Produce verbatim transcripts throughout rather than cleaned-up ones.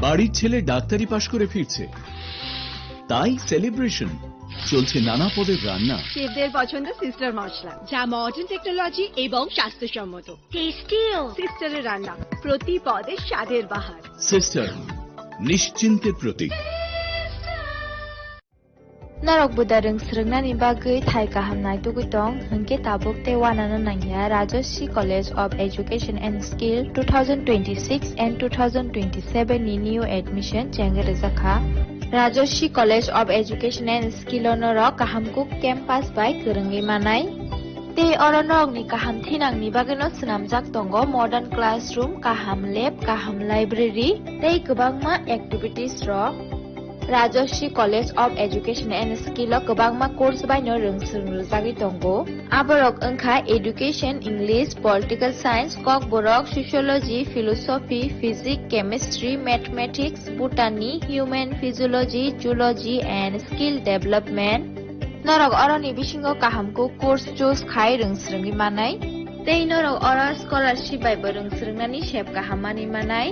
বাড়ির ছেলে ডাক্তারি পাশ করে ফিরছে, তাই সেলিব্রেশন। চলছে নানা পদের রান্না। শেফদের পছন্দ সিস্টার মশলা, যা মডার্ন টেকনোলজি এবং স্বাস্থ্যসম্মত। টেস্টিও। সিস্টারের রান্না, প্রতি পদে স্বাদের বাহার। সিস্টার, নিশ্চিন্তের প্রতীক। Norok buda rwng swrwngnani bagwi thai kaham naitugwi tong, hwnkhe tabuk tei uanano nangya Rajashree College of Education and Skill two thousand twenty-six and two thousand twenty-seven ni new admission chengwi rwjakha. Rajashree College of Education and Skill o norok kaham kuk campus bai kwrwngwi manai. Tei oro norokni kaham thinangni bagwino swnamjak tongo modern classroom, kaham lab, kaham library tei kwbangma activities rok. Rajashree College of Education and Skill o kwbangma course baino rwng swrwng rwjagwi tongo. Aborok wngkha Education, English, Political Science, Kokborok, Sociology, Philosophy, Physics, Chemistry, Mathematics, Botany, Human Physiology, Zoology and Skill Development. Norok oroni bisingo kaham kuk course choose khai rwng swrwngwi manai. Tei norok oro scholarship bai bo rwng swrwngnani sep kaham manwi manai.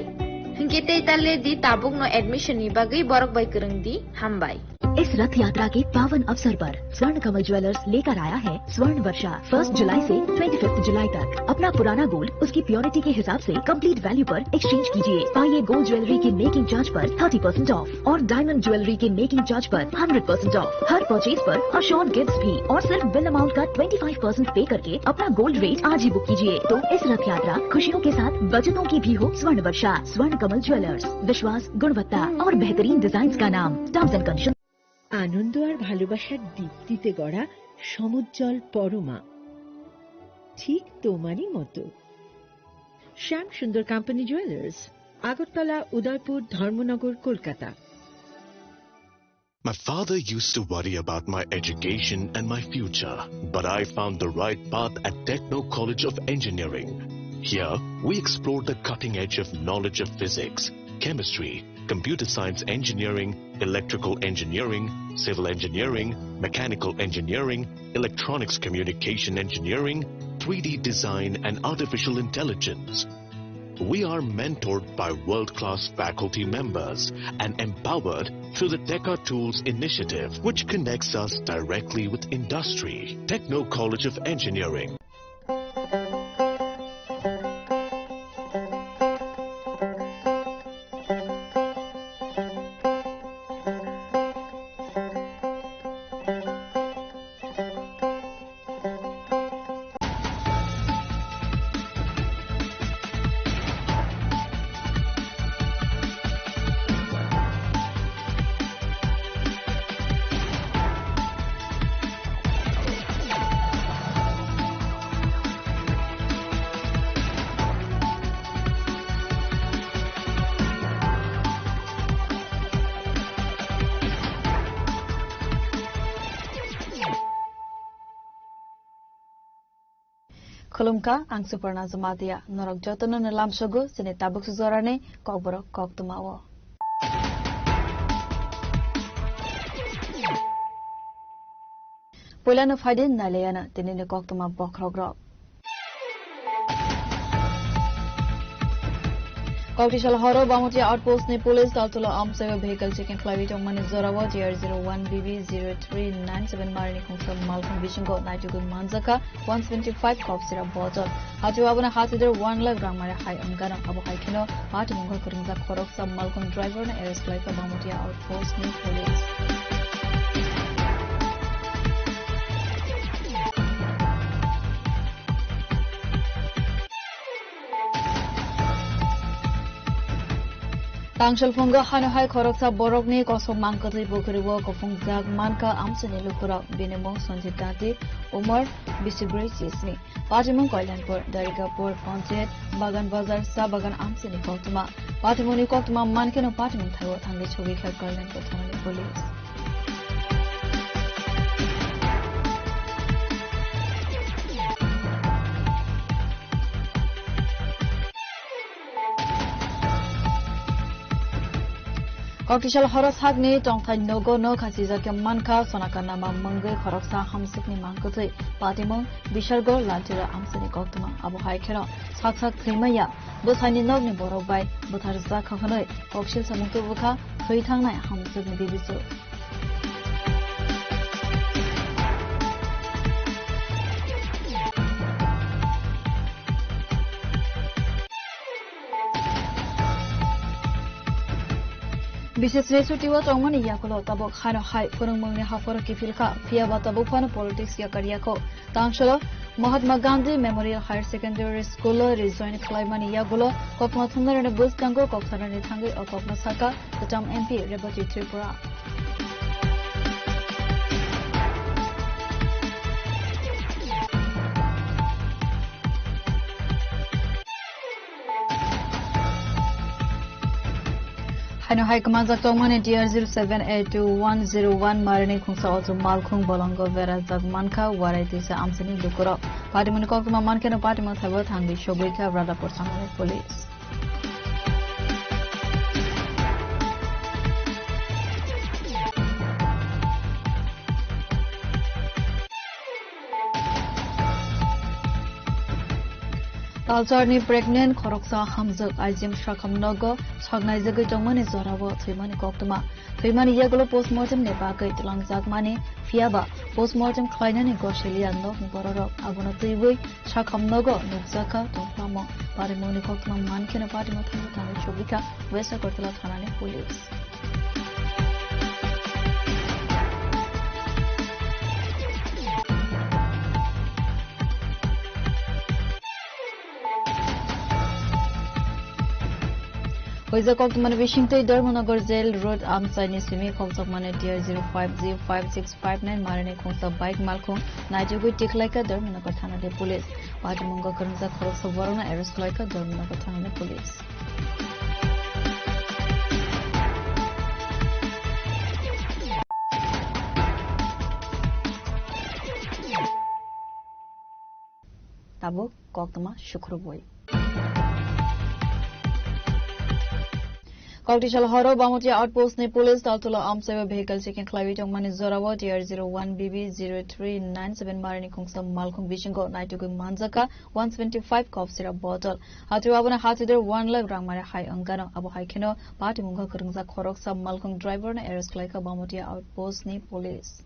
Hinkhe tei ta le di, tabukno admission ni bagwi borok bai kwrwng di. Hambai. इस रथ यात्रा के पावन अवसर पर स्वर्ण कमल ज्वेलर्स लेकर आया है स्वर्ण वर्षा। फर्स्ट जुलाई से ट्वेंटी फिफ्थ जुलाई तक अपना पुराना गोल्ड उसकी प्योरिटी के हिसाब से कंप्लीट वैल्यू पर एक्सचेंज कीजिए। पाइए गोल्ड ज्वेलरी की मेकिंग चार्ज पर थर्टी परसेंट ऑफ और डायमंड ज्वेलरी के मेकिंग चार्ज पर hundred percent of her purchase पर और शॉर्ट गिफ्ट्स भी, और सिर्फ बिल अमाउंट का ट्वेंटी फ़ाइव परसेंट पे करके अपना गोल्ड रेट आज ही बुक कीजिए। तो इस रथ यात्रा खुशियों के साथ बचतों की भी हो। स्वर्ण वर्षा, स्वर्ण कमल ज्वेलर्स, विश्वास, गुणवत्ता और बेहतरीन डिजाइन का नाम। Terms and condition. আনন্দ আর ভালোবাসার দীপ্তিতে গড়া সমুজ্জ্বল পরমা, ঠিক তোমারই মতো। শ্যাম সুন্দর কোম্পানি জুয়েলার্স, আগরতলা, উদয়পুর, ধর্মনগর, Kolkata. My father used to worry about my education and my future, but I found the right path at Techno College of Engineering. Here, we explore the cutting edge of knowledge of physics, chemistry, computer science engineering, electrical engineering, civil engineering, mechanical engineering, electronics communication engineering, three D design, and artificial intelligence. We are mentored by world-class faculty members and empowered through the Teka Tools initiative, which connects us directly with industry. Techno College of Engineering. Khulumkha, ang Suparna Jamatia. Norok jotono no lamsogo chini tabuk sujorani kokborok koktwmao. Puilano phaidi nailayana tinini koktwma bokhorokrok. Koktisal horo Bamoti outpost ni police Taltula amchaio vehicle checking khlaiwi tongmani jorao G R zero one B B zero three nine seven marini khungsa malkhung bisingo naitugwi manjakha one seventy five kok sira bojot. Hachwk abono hachidar one lakh rang mari hai wngkha. Abo hai kheno patimungkha kwrwngjak khoroksa malkhung driver no arrest khlaikha Bamoti outpost ni police. Tangshal phungo hano hai khoroksa borokni kosok mang kwtwi pukhuriwo kuphungjak mankha amchaini lukurok. Bini mung Sanjit Tanti, umor bisi brwi chisni. Patimung Koilanpur, Darigapur, Panchayat, Bagan Bazar, Sa Bagan amchaini koktwma. Patimungni koktwma mankheno patimung thaio thangwi sogwi kha Koilanpur thanani police. Kokisal horo sakni tongthai nogo no khachijak mankha Sonaka Nama mungwi khoroksa hamsukni mangkwthwi patimung Bishalgor Lantira amsini koktwma. Abo hai kheno sak sak thwimaya bwsaini nokni borok bai butharjak kha hwnwi koksil samung tubukha thwi thangnai hamsukni bibisuk. Bisesni chuti o tongmani yakulo tabuk haino hai phwrwngmungni hapharo kiphilkha, phiyaba tabuk phano politics yakar yakho. Tangsolo Mahatma Gandhi Memorial Higher Secondary School o rejoin khlaimani yagulo kokno thumnairokni bwskango kok sanani thangwi o kokno sakha Kwcham M P Rebati Tripura. Haino hai kwmajak tongmani T R zero seven eight two one zero one marini khungsa auto malkhung bolongo berajak mankha, warai tisa amsini lukurok. Patimungni koktwma mankheno patimung thaibo thangwi sogwi kha Radhapur thanani police. Talcharni pregnant khoroksa hamjwk I G M sakham nogo saknaijagwi tongmani jorao thwimani koktwma. Thwimani yagulo postmortem ni bagwi twlangjakmani, phiyaba postmortem khlainani gosiliya nokni bororok abono twiwi sakham nogo nukjakha tongphamo. Patimungni koktwma mankheno patimung thangwi thangwi chubikha West Agartala thanani police. Hoijak koktwmani bisingtwi Dharmanagar Jail Road amchaini simi khokjakmani T R zero five G five six five nine marini khungsa bike malkhung naitugwi tikhlaikha Dharmanagar thanani police. Patimungo kwrwngjak khoroksa borokno arrest khlaikha Dharmanagar thanani police. Tabuk koktwma sukrubwi. Koktisal horo Bamutia outpost ni police Taltola amchaibo vehicle checking khlaiwi tongmani jorao T R zero one B B zero three nine seven marini khungsa malkhung bisingo naitugwi manjakha one seventy five cough syrup bottle. Hatwi abono hatidor one lakh rang mare hai wngkano. Abo hai kheno patimungkha kwrwngjak khoroksa malkhung driver no arrest khlaikha Bamutia outpost ni police.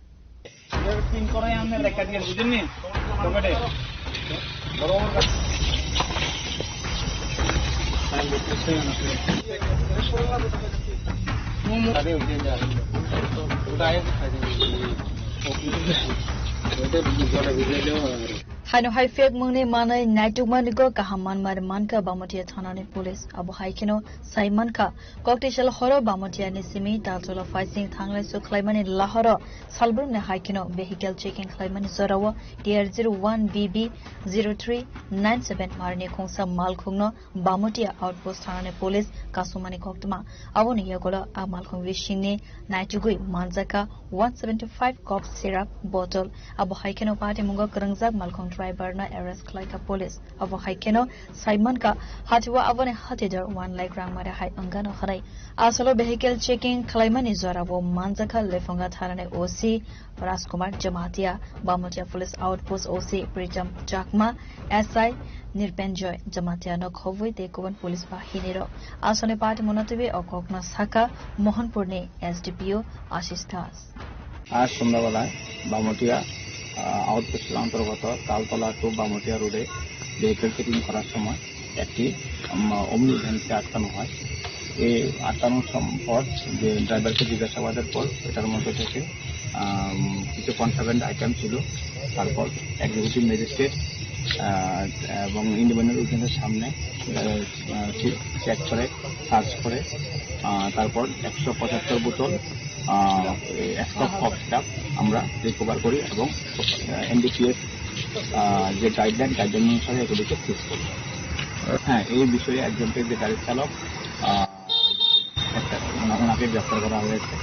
Haino hai fake mungni manwi naitukmani go kaham manmari mankha Bamutia thanani police. Abo hai kheno sai mankha, koktisal horo Bamutiani simi Taltola phaising thanglai suk khlaimani lahoro salbrumni hai kheno vehicle checking khlaimani jorao T R zero one B B zero three nine seven marini khungsa malkhungno Bamutia outpost thanani police kasumani koktwma. Aboni yagulo a malkhung bisingni naitugwi manjakha one seventy five cough syrup bottle. Abo hai kheno patimungo kwrwngjak malkhung driver no arrest khlaikha police. Abo hai kheno sai mankha, hatio aboni hatidor one lakh rang mare hai wngkano hwnwi. Asolo vehicle checking khlaimani jorao manjakha Lephunga thanani O C Rajkumar Jamatia, Bamutia Police Outpost O C Pritam Chakma, S I Nirpenjoy Jamatia no khobwi tei kubun police bahini rok. Asoni party monotwi o kokno sakha Mohanpurni S D P O Ashish Das. আজ সন্ধ্যাবেলায় বামটিয়া, আহ, আউটপোস্টের অন্তর্গত তালতলা টু বামটিয়া রোডে vehicle checking করার সময় একটি, উম, ওমনি ভ্যানকে আটকানো হয়। এই আটকানোর সম-, পর যে ড্রাইভারকে জিজ্ঞাসাবাদের পর এটার মধ্যে থেকে, আম, কিছু কন্ট্রাব্যান্ড আইটেম ছিল। তারপর এক্সিকিউটিভ ম্যাজিস্ট্রেট, আহ, এবং ইন্ডিপেন্ডেন্ট উইটনেসের সামনে, আহ, আহ, চে-, চেক করে, সার্চ করে, আহ, তারপর একশো পঁচাত্তর বোতল, আহ, এই একশো কফ সিরাপ আমরা রিকভার করি এবং, আহ, এনডিপিএস, আহ, যে গাইডলাইন, গাইডলাইন অনুসারে এগুলিকে ফ্রিজ করি। হ্যাঁ, এই বিষয়ে একজনকে, যে গাড়ির চালক, আহ, একটা, ওনা-, ওনাকে গ্রেপ্তার করা হয়েছে।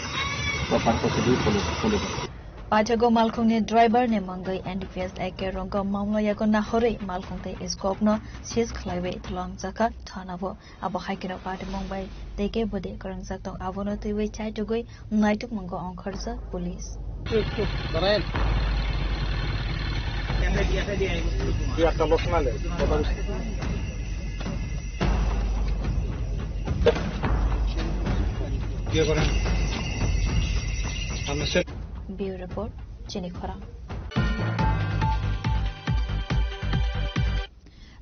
প্রপার প্রসিডিউর ফলো, ফলো করছে। Paithago malkhungni driver ni mangwi N D P S A K rongo mamla yago nahorwi malkhung tei scope no seize khlaiwi twlangjakha thana o. Abo hai kheno patimung bai tei kebo de kwrwngjak tong abono twiwi chaitugwi naitukmungo ongkhorjak police. Bureau Report, Chini Khorang.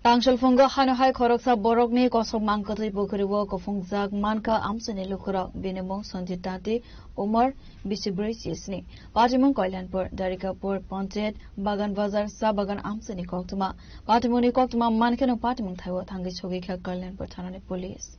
Tangshol phungo hano hai khoroksa borokni kosok mangkwtwi pukhuri o kuphungjak mankha amchaini lukurok. Bini mung Sanjit Tanti, umor bisi brwi chisni. Patimung Kalyanpur, Darikapur Panchayat, Bagan Bazar, Cha Bagan amchaini koktwma. Patimungni koktwma mankheno patimung thaio thangwi sogwi kha Kalyanpur thanani police.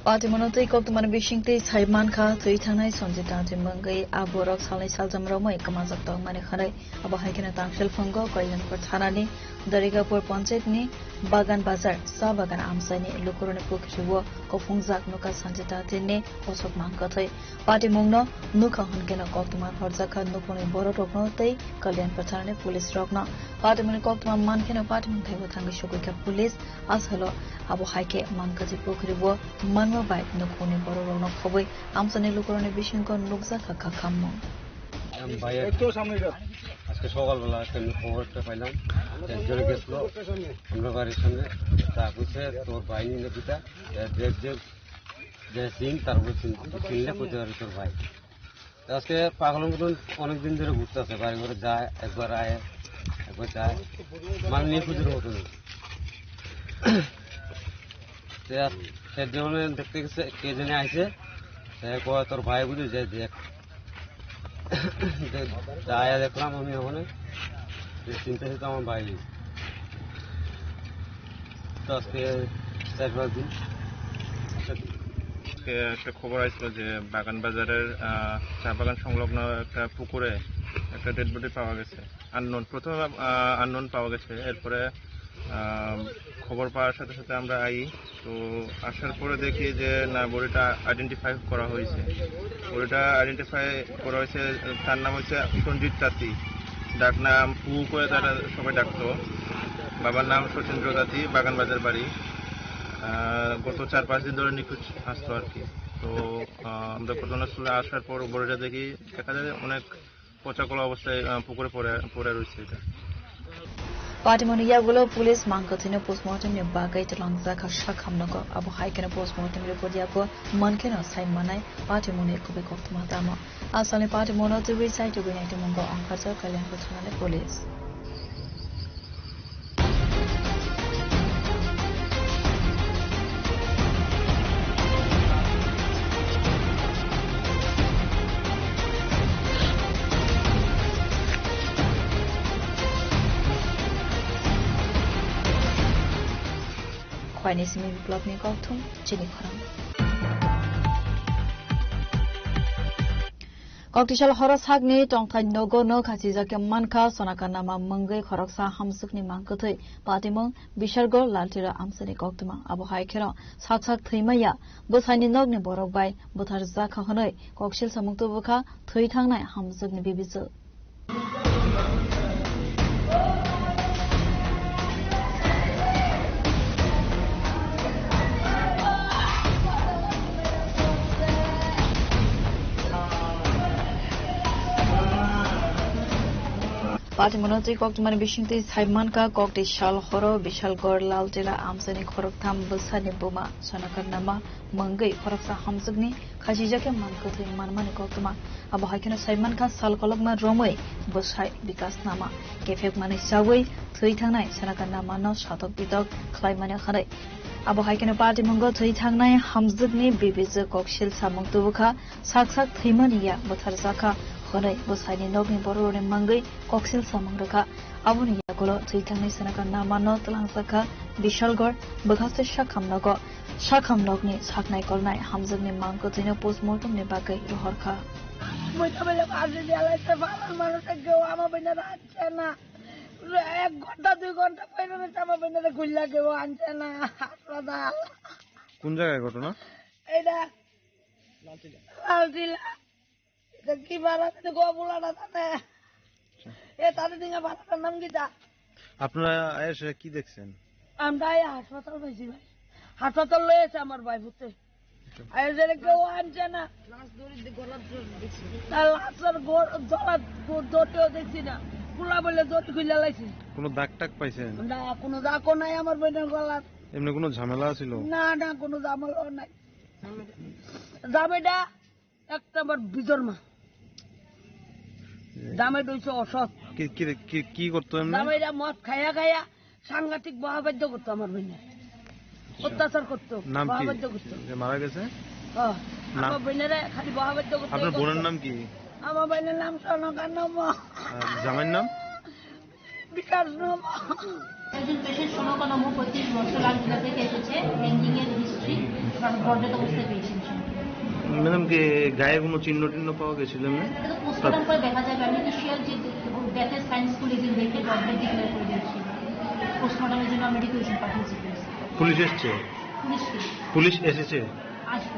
Patimungno twi koktwmani bisingtwi sai mankha, twi thangnai Sanjit Tanti mungwi a borok salnwi saljam romwi kwmajak tongmani hwnwi. Abo hai kheno Tangshol phungo Kalyanpur thanani Darigapur panchayatni Bagan Bazar cha bagan amchaini lukurokni pukhrio kuphungjak nukha Sanjit Tantini kosok mangkwthwi. Patimungno nukha hwnkhe no koktwma horjakha nukhungni bororokno tei Kalyanpur thanani police rokno. Patimungni koktwma mankheno patimung thaibo thangwi sogwikha police. Asalo abo hai khe mankhachi pukhri o manma bai nukhungni bororokno khobwi amchaini lukurokni bisingo nukjakha kha khammung. ভাইয়া, আজকে সকালবেলা একটা আমি খবর একটা পাইলাম, একজনে গেছিল আমরা বাড়ির সামনে, তা কইছে তোর ভাই নিয়ে দুটা, এ, দেখ যে, যে চিন, তারপরে চিন, চিনলে কইতে পারে তোর ভাই। তো আজকে পাগলের মতন অনেকদিন ধরে ঘুরতে আছে, বাড়ি ঘরে যায়, একবার আয়, একবার যায়, মানে নিখোঁজের মতন। তো আর সে যেমন দেখতে গেছে, কে জানে আইছে, সে কয়, "তোর ভাই বুঝে যে দেখ।" দে-, দায়া দেখলাম আমি ওখানে, যে চিনতে চিনতে আমার ভাই। তো আজকে চার পাঁচ দিন। আজকে একটা খবর আসলো যে বাগান বাজারের, আহ, চা বাগান সংলগ্ন একটা পুকুরে একটা ডেড বডি পাওয়া গেছে। আননোন, প্রথমে, আহ, আননোন পাওয়া গেছে। এরপরে, আহ, খবর পাওয়ার সাথে সাথে আমরা আই। তো আসার পরে দেখি যে না, বডিটা আইডেন্টিফাই করা হয়েছে। বডিটা আইডেন্টিফাই করা হয়েছে, তার নাম হচ্ছে সঞ্জিত তাঁতি, ডাক নাম পু করে তারা সবাই ডাকতো। বাবার নাম সচেন্দ্র তাঁতি, বাগান বাজার বাড়ি। আহ, গত চার পাঁচ দিন ধরে নিখোঁজ আসতো আর কি। তো, আহ, আমরা ঘটনাস্থলে আসার পর বডিটা দেখি, দেখা যায় অনেক পচা গলা অবস্থায়, আহ, পুকুরে পড়ে, পড়ে রয়েছে এটা। Patimungni yagulo police mankhathwino postmortem ni bagwi twlangjak kha sakhamnogo. Abo hai kheno postmortem report yago mankheno sai manai patimungni kubui koktwma tamo. Asalni patimungno twiwi chaitugwi naitongmungo ongkhorjak Kalyanpur thanani police. Khwaini simi Biplopni kokthum chini khorang. Koktisal horo sakni tongthai nogo no khachijak khe mankha Sonakanama mungwi khoroksa hamsukni mangkwthwi patimung Bishargor Laltira amsani koktwma. Abo hai kheno sak sak thwimaya bwsaini nokni borok bai butharjakha hwnwi koksil samung tubukha thwi thangnai hamsukni bibijwk. Patimungno twi koktwmani bisingtwi sai mankha, kokti sal horo Bishalgor Laltila amchaini khoroktham bwsani buma Sonakanama mungwi khoroksa hamsukni khachijak khe mankha thwi manmani koktwma. Abo hai kheno sai mankha, sal kolokma romwi bwsai Bikasnama kephekmani chawi thwi thangnai Sonakanamano satok bitok khlaimani hwnwi. Abo hai kheno patimungo thwi thangnai hamjwkni bibijwk koksil samung tubukha, sak sak thwimani ya butharjakha hwnwi bwsaini nokni bororokni mangwi koksil samung rwkha. Aboni yagulo thwi thangnai Sanaka Namano twlangjakha Bishalgarh bwkhase sakham nogo. Sakham nokni saknai kolnai hamjwkni mang kwthwino postmortemni bagwi rohorkha. Buita bela party diya lai se balan manu se geo ama bina rajya na. এক ঘন্টা দুই ঘন্টা পরে না আমার বোনের গুল্লা কেউ আনছে না হাসপাতাল। কোন জায়গায় ঘটনা? এটা লালটিলা। এটা কি ভাড়া আছে গো বুলাটা জানে? এ তাদের দিকে ভাড়াটার নাম কি তা? আপনারা এসে কি দেখছেন? আমরা এই হাসপাতাল পাইছি ভাই, হাসপাতাল লয়ে আছে আমার ভাই ভূতে। আর এদের কেউ আনছে না। লাশ দড়ি দি-, গলার জড়ি দেখছি। তার লাশের গো-, গলার গো-, দড়িও দেখছি না। খোলা বলে দড়ি খুলে লাইছি। কোনো দাগ টাগ পাইছেন? না, কোনো দাগও নাই আমার বোনের গলার। এমনি কোনো ঝামেলা ছিল? না, না, কোনো ঝামেলাও নাই। জামাইটা এক নম্বর বিজর্মা। জামাইটা হইছে অসৎ। কি, কি, কি, কি করতো এমনি? জামাইটা মদ খাইয়া খাইয়া সাংঘাতিক বহাবাদ্য করতো আমার বোনের। আচ্ছা। অত্যাচার করতো, নাম কি? বহাবাদ্য করতো। যে মারা গেছে? ও, নাম? আমার বোনেরে খালি বহাবাদ্য করতো, আপনার এই করতো। বোনের নাম কি? আমার বোনের নাম সনকা নম। আর জামাইয়ের নাম? বিকাশ নম। একজন পেশেন্ট সনকা নম, পঁয়ত্রিশ বছর, লাল জেলা থেকে এসেছে, ব্লিডিং এর হিস্ট্রি, কারণ ব্রডেড অবস্থায় পেয়েছেন। ম্যাডাম, কি গায়ে কোনো চিহ্ন টিহ্ন পাওয়া গেছিল এমনি? এটা তো পোস্টমর্টম করে দেখা যাবে। আমি ইনিশিয়াল যে ডেথের সাইন্স গুলি যে দেখে ডেড ডিক্লেয়ার করে দিয়েছি। পোস্টমর্টমের জন্য আমরা রিকোয়েস্ট পাঠিয়েছি পুলিশে। পুলিশ এসছে? পুলিশ কি? পুলিশ এসেছে? আসবে।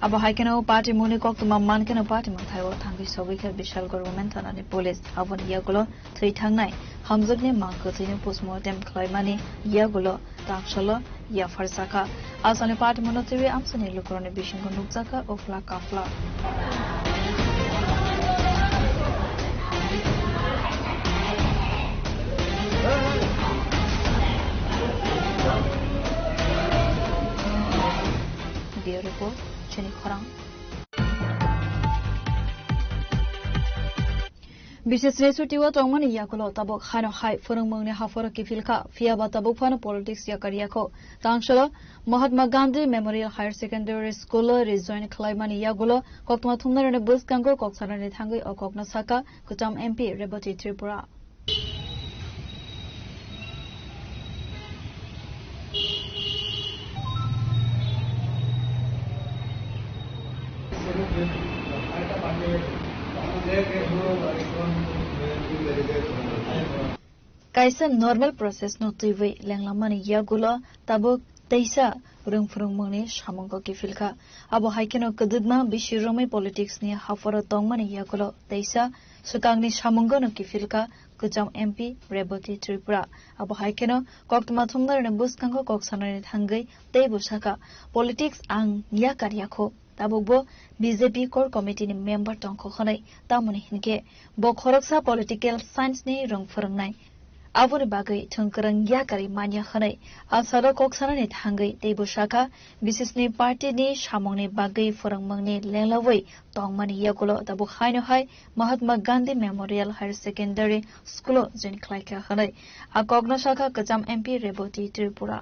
Abo hai kheno patimungni koktwma man kheno patimung thaio thangwi sogwi kha Bishalgarh Women Thana ni police. Aboni yagulo thwi thangnai hamjwkni mang kwthwino postmortem khlaimani yagulo tangsalo yapharjakha. Aswkni patimungno twiwi amchaini lukurokni bisingo nukjakha uphla kaphla. Bureau Report, Chini Khorang. Bisesni chuti o tongmani yagulo tabuk haino hai phwrwngmungni haphoro kiphil kha, phiya ba tabuk phano politics yakar yakho. Tangsalo Mahatma Gandhi Memorial Higher Secondary School o rejoin khlaimani yagulo koktwma thumnairokni bwskango kok sanani thangwi o kokno sakha kwcham M P Rebati Tripura. Kaisa normal process no twiwi lenglamani yagulo tabuk teisa rwngphwrwngmungni samungo kiphilkha. Abo hai kheno kwdwkma bisi romwi politics ni haphoro tongmani yagulo teisa swkangni samungo no kiphilkha kwcham M P Rebati Tripura. Abo hai kheno koktwma thumnairokni bwskango kok sanani thangwi teibo sakha, politics ang yakar yakho. Tabukbo B J P core committee ni member tongkho hwnwi, tamoni hinkhe bo khoroksa political science ni rwng phwrwngnai. Aboni bagwi thwng kwrwng yakarwi manya hwnwi asaro kok sanani thangwi teibo sakha, bisesni party ni samungni bagwi phwrwngmungni lenglawi tongmani yagulo tabuk haino hai Mahatma Gandhi Memorial Higher Secondary School o join khlaikha hwnwi a kokno sakha kwcham M P Rebati Tripura.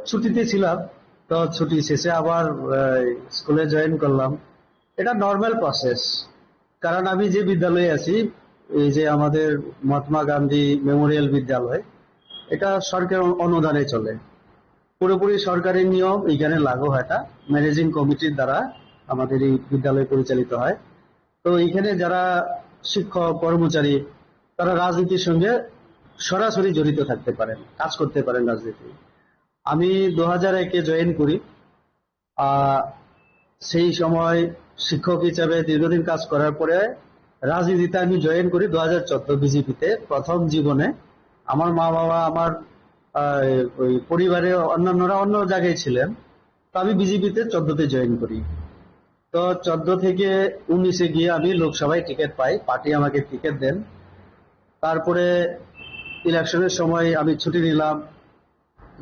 ছুটিতে ছিলাম, তো ছুটি শেষে আবার, আহ, স্কুলে জয়েন করলাম। এটা normal process, কারণ আমি যে বিদ্যালয়ে আছি, এই যে আমাদের মহাত্মা গান্ধী মেমোরিয়াল বিদ্যালয়, এটা সরকার অনু-, অনুদানে চলে। পুরোপুরি সরকারি নিয়ম এখানে লাগু হয় না, ম্যানেজিং কমিটির দ্বারা আমাদের এই বিদ্যালয় পরিচালিত হয়। তো এখানে যারা শিক্ষক, কর্মচারী, তারা রাজনীতির সঙ্গে সরাসরি জড়িত থাকতে পারেন, কাজ করতে পারেন রাজনীতি। আমি দু হাজার একে জয়েন করি। আহ, সেই সময় শিক্ষক হিসাবে দীর্ঘদিন কাজ করার পরে রাজনীতিতে আমি জয়েন করি দু হাজার চোদ্দ বিজেপিতে। প্রথম জীবনে আমার মা বাবা, আমার, আহ, ওই পরিবারে অন্যান্যরা অন্য জায়গায় ছিলেন। তো আমি বিজেপিতে চোদ্দতে জয়েন করি। তো চোদ্দ থেকে উনিশে গিয়ে আমি লোকসভায় টিকিট পাই, পার্টি আমাকে টিকিট দেন। তারপরে ইলেকশনের সময় আমি ছুটি নিলাম,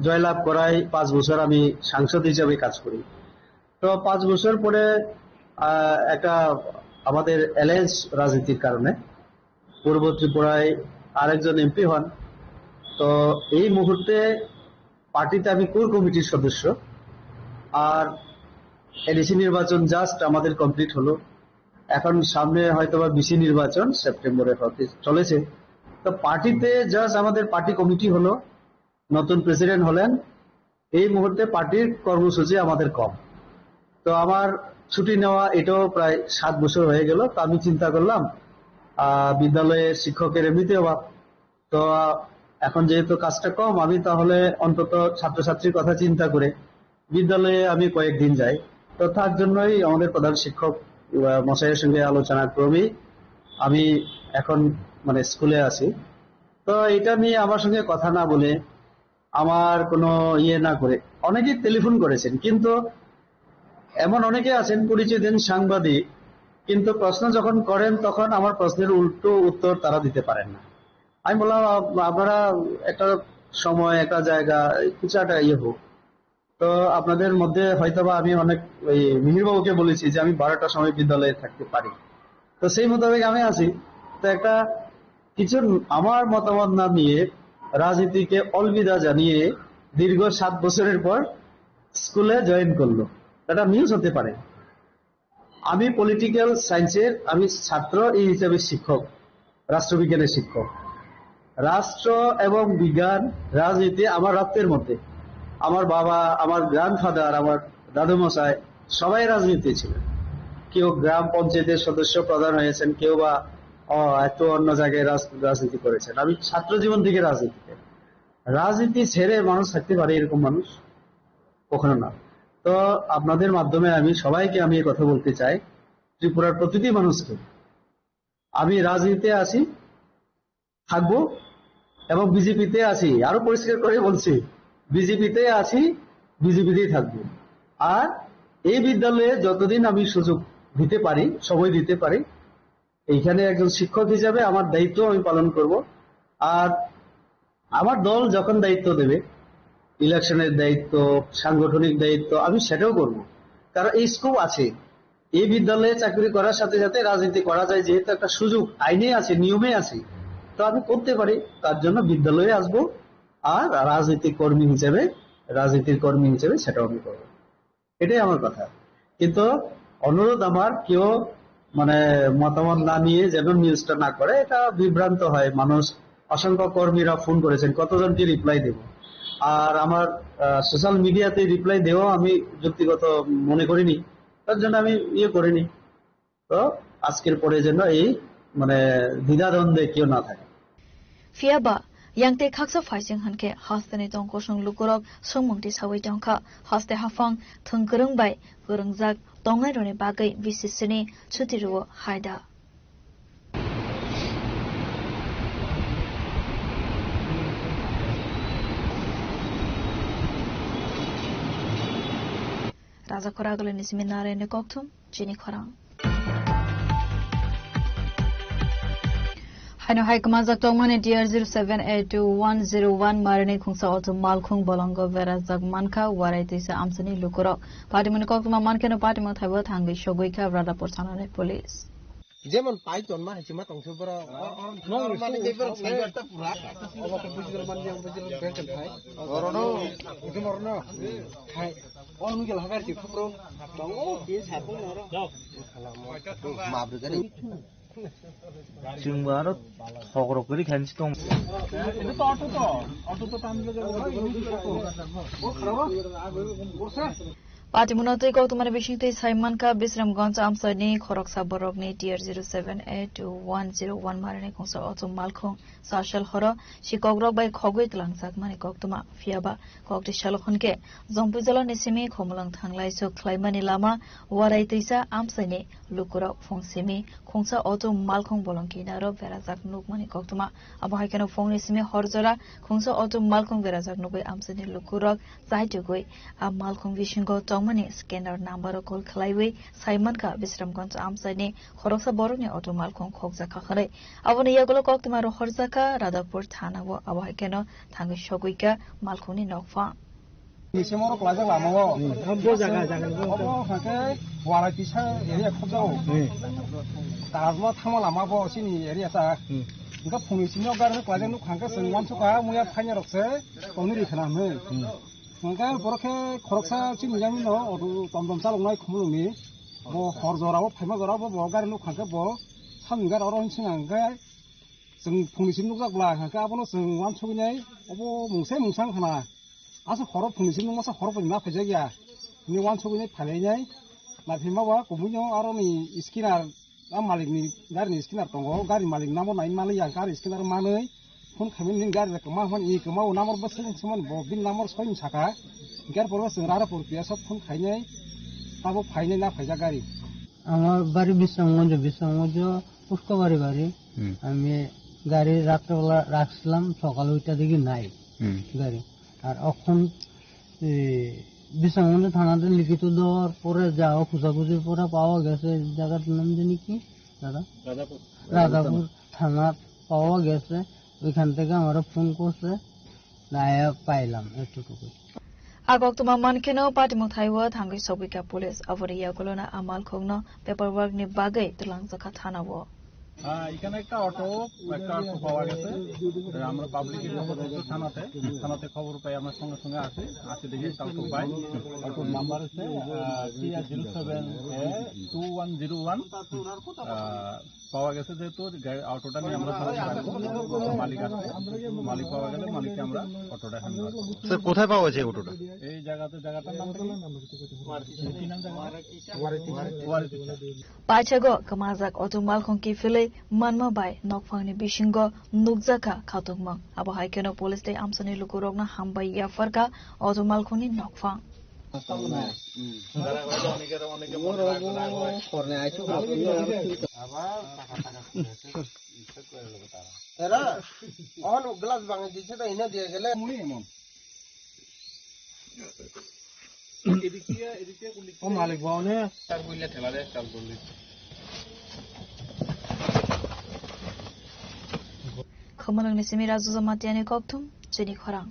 জয়লাভ করায় পাঁচ বছর আমি সাংসদ হিসাবে কাজ করি। তো পাঁচ বছর পরে, আহ, একটা আমাদের অ্যালায়েন্স রাজনীতির কারণে পূর্ব ত্রিপুরায় আরেকজন এমপি হন। তো এই মুহূর্তে পার্টিতে আমি কোর কমিটির সদস্য। আর এডিসি নির্বাচন জাস্ট আমাদের কমপ্লিট হলো, এখন সামনে হয়তো বা বিসি নির্বাচন সেপ্টেম্বরে হতে চলেছে। তো পার্টিতে জাস্ট আমাদের পার্টি কমিটি হলো, নতুন প্রেসিডেন্ট হলেন, এই মুহূর্তে পার্টির কর্মসূচি আমাদের কম। তো আমার ছুটি নেওয়া এটাও প্রায় সাত বছর হয়ে গেল। তো আমি চিন্তা করলাম, আহ, বিদ্যালয়ে শিক্ষকের এমনিতে অভাব, তো, আহ, এখন যেহেতু কাজটা কম, আমি তাহলে অন্তত ছাত্রছাত্রীর কথা চিন্তা করে বিদ্যালয়ে আমি কয়েকদিন যাই। তো তার জন্যই আমাদের প্রধান শিক্ষক, আহ, মশাইয়ের সঙ্গে আলোচনা ক্রমেই আমি এখন, মানে, স্কুলে আছি। তো এটা নিয়ে আমার সঙ্গে কথা না বলে, আমার কোনো ইয়ে না করে অনেকেই টেলিফোন করেছেন, কিন্তু এমন অনেকে আছেন পরিচয় দেন সাংবাদিক, কিন্তু প্রশ্ন যখন করেন তখন আমার প্রশ্নের উল্টো উত্তর তারা দিতে পারেন না। আমি বললাম, "আপ-, আপনারা একটা সময়, একটা জায়গা, কিছু একটা ইয়ে হোক।" তো আপনাদের মধ্যে হয়তো বা আমি অনেক ওই মিহিরবাবুকে বলেছি যে আমি বারোটার সময় বিদ্যালয়ে থাকতে পারি, তো সেই মোতাবেক আমি আছি। তো একটা কিছু আমার মতামত না নিয়ে রাজনীতিকে অলবিদা জানিয়ে দীর্ঘ সাত বছরের পর স্কুলে জয়েন করলো, এটা নিউজ হতে পারে। আমি পলিটিক্যাল সায়েন্সের, আমি ছাত্র, এই হিসাবে শিক্ষক, রাষ্ট্রবিজ্ঞানের শিক্ষক। রাষ্ট্র এবং বিজ্ঞান, রাজনীতি আমার রক্তের মধ্যে। আমার বাবা, আমার গ্র্যান্ডফাদার, আমার দাদু মশাই সবাই রাজনীতি ছিলেন। কেউ গ্রাম পঞ্চায়েতের সদস্য প্রধান হয়েছেন, কেউ বা, আহ, একটু অন্য জায়গায় রাজ-, রাজনীতি করেছেন। আমি ছাত্র জীবন থেকে রাজনীতিতে, রাজনীতি ছেড়ে মানুষ থাকতে পারে এরকম মানুষ? কখনো না। তো আপনাদের মাধ্যমে আমি সবাইকে আমি এই কথা বলতে চাই, ত্রিপুরার প্রতিটি মানুষকে, আমি রাজনীতিতে আছি, থাকবো এবং বিজেপিতে আছি, আরো পরিষ্কার করে বলছি, বিজেপিতে আছি, বিজেপিতেই থাকবো। আর এই বিদ্যালয়ে যতদিন আমি সুযোগ দিতে পারি, সময় দিতে পারি, এইখানে একজন শিক্ষক হিসাবে আমার দায়িত্ব আমি পালন করব। আর আমার দল যখন দায়িত্ব দেবে, ইলেকশনের দায়িত্ব, সাংগঠনিক দায়িত্ব, আমি সেটাও করব। কারণ এই স্কোপ আছে, এই বিদ্যালয়ে চাকরি করার সাথে সাথে রাজনীতি করা যায়, যেহেতু একটা সুযোগ আইনে আছে, নিয়মে আছে, তো আমি করতে পারি। তার জন্য বিদ্যালয়ে আসব, আর রাজনৈতিক কর্মী হিসেবে, রাজনীতির কর্মী হিসেবে সেটাও আমি করবো। এটাই আমার কথা। কিন্তু অনুরোধ আমার, কেউ মানে মতামত না নিয়ে যেন নিউজটা না করে, এটা বিভ্রান্ত হয় মানুষ। অসংখ্য কর্মীরা ফোন করেছেন, কতজনকে রিপ্লাই দেব? আর আমার সোশ্যাল মিডিয়াতে রিপ্লাই দেওয়া আমি যুক্তিগত মনে করিনি, তার জন্য আমি ইয়ে করিনি। তো আজকের পরে যেন এই মানে দ্বিধাদ্বন্দ্বে কেউ না থাকে। Phiya ba, yang tei khaksa phaising hwn khe hasteni tong kosong lukurok swngmung tisaui tong kha. Haste haphang thwng kwrwng bai kwrwngjak tongnairokni bagwi B C C ni chuti rwo hai da. Raja Khoragwlani simi Narayanni kokthum. Chini khorang. Haino hai kwmajak tongmani T R zero seven eight two one zero one marini khungsa auto malkhung bolongo berajak mankha, warai twisa amsani lukurok. Patimungni koktwma mankheno patimung thaibo thangwi sogwi kha Radhapur thanani police. Jemon pai tonma hai chima tongse boro. Nong mani jai boro sai ta pura. Obo to bujil man yang bujil bengkel thai. Orono. Itu morono. Hai. Oh, nunggu lah, kan, cukup, bro. Bang, oh, dia siapa, bro? Maaf, bro, kan. Chwng bo aro thok rok kwrwi khainwi tong. Itu to auto to, auto to tam jaga. Oh, khara. Patimungno twi koktwmani bisingtwi sai mankha, Bisramganj amchaini khoroksa borokni T R zero seven eight two one zero one marini khungsa auto malkhung. Sasal horo sikokrok bai khogwi twlangjakmani koktwma. Phiya ba kokti salo hwn khe Jompuijala ni simi Khumulwng thanglai sok khlaimani lama warai twisa amchaini lukurok phung simi khungsa auto malkhung bolong kinaro berajak nukmani koktwma. Abo hai kheno phungni simi hor jora khungsa auto malkhung berajak nugwi amchaini lukurok chaitugwi a malkhung bisingo tongmani scanner number o call khlaiwi sai mankha Bisramganj amchaini khoroksa borokni auto malkhung khokjak kha hwnwi. Aboni yagulo koktwma rohorjak kha Radhapur thana o, abo hai kheno thangwi sogwi kha malkhungni nokphang. Nise morok laijak lama o. Hmm. Bo jaga, jaga. Obo hake warai tisa area khobjak o. Hmm. Tajma thangma lama bo chini area ta. Hmm. Hwnkhe phungni simi o gari kwlaijak nukha hwnkhe chwng uansukha muya phainairok se tonwi rikha na hwnwi. Hwnkhe borok khe khoroksa chini jagani no auto tom tom chaloknai Khumulwngni. Bo hor jora o phaima jora o bo gari nukha hwnkhe bo samni gari oro hinwi swngya hwnkhe chwng phungni simi nukjak bwla hwnkhe abono chwng uansugwi nai obo mungsa mungsa wngkha na. Aswk horo phungni simi masa horo phungni ma phaijak ya. Ni uansugwi nai phailainai. Naiphaima ba kubui no aro ni scanner, a malik ni gari ni scanner tongo. Gari malik number nai malik ya gari scanner manwi. Phone khaimani nini gari rok kwma hwn, i kwma o number bwswk wng sumani bo bini number soi wng saka. Hwnkhe arpore chwng rara pore piya sok phone khainai. Abo phainai na phaijak gari. আমার বাড়ি বিশ্রামগঞ্জ, বিশ্রামগঞ্জ পুষ্কবাড়ি বাড়ি। হুম। আমি গাড়ি রাত্রেবেলা রাখছিলাম, সকাল ওইটা দেখি নাই হুম। গাড়ি। আর এখন, এ, বিশ্রামগঞ্জ থানাতে লিখিত দেওয়ার পরে যা খোঁজাখুঁজির পরে পাওয়া গেছে, জায়গাটার নাম জানি কি দাদা? রাজাপুর। রাজাপুর থানা পাওয়া গেছে, ওইখান থেকে আমরা ফোন করছে, না, এ, পাইলাম এতটুকু। A koktwma mankheno patimung thaiwi thangwi sogwikha police. Aboni yagulono a malkhungno paperwork ni bagwi twlangjakha thanao. হ্যাঁ, এখানে একটা অটো, একটা অটো পাওয়া গেছে। তো আমরা পাবলিক ইনফরমেশন থানাতে, থানাতে খবর পাই আমরা সঙ্গে সঙ্গে আসি, আসি দেখি একটা অটো পাই। অটোর নাম্বার হচ্ছে, আহ, টি আর জিরো সেভেন এ টু ওয়ান জিরো ওয়ান। আহ, পাওয়া গেছে যেহেতু গাড়ি, অটোটা নিয়ে আমরা থানাতে রাখবো। মালিক আসছে, মালিক পাওয়া গেলে মালিককে আমরা অটোটা হ্যান্ড ওভার করবো। স্যার, কোথায় পাওয়া গেছে অটোটা? এই জায়গাতে, জায়গাটার নাম কি? কি নাম জায়গা? ওয়ারিতিচা। Paithakgo kwmajak auto malkhung kiphilwi manma bai nokphangni bisingo nukjakha khatungmung. Abo hai kheno police tei amchaini lukurokno hambai yapharkha auto malkhungni nokphang. এরা অন গ্লাস ভাঙে দিছে তো এনে দিয়ে গেলে। ও মালিক বাবু নে। Khumulwngni simi Raju Jamatiani kokthum, chini khorang.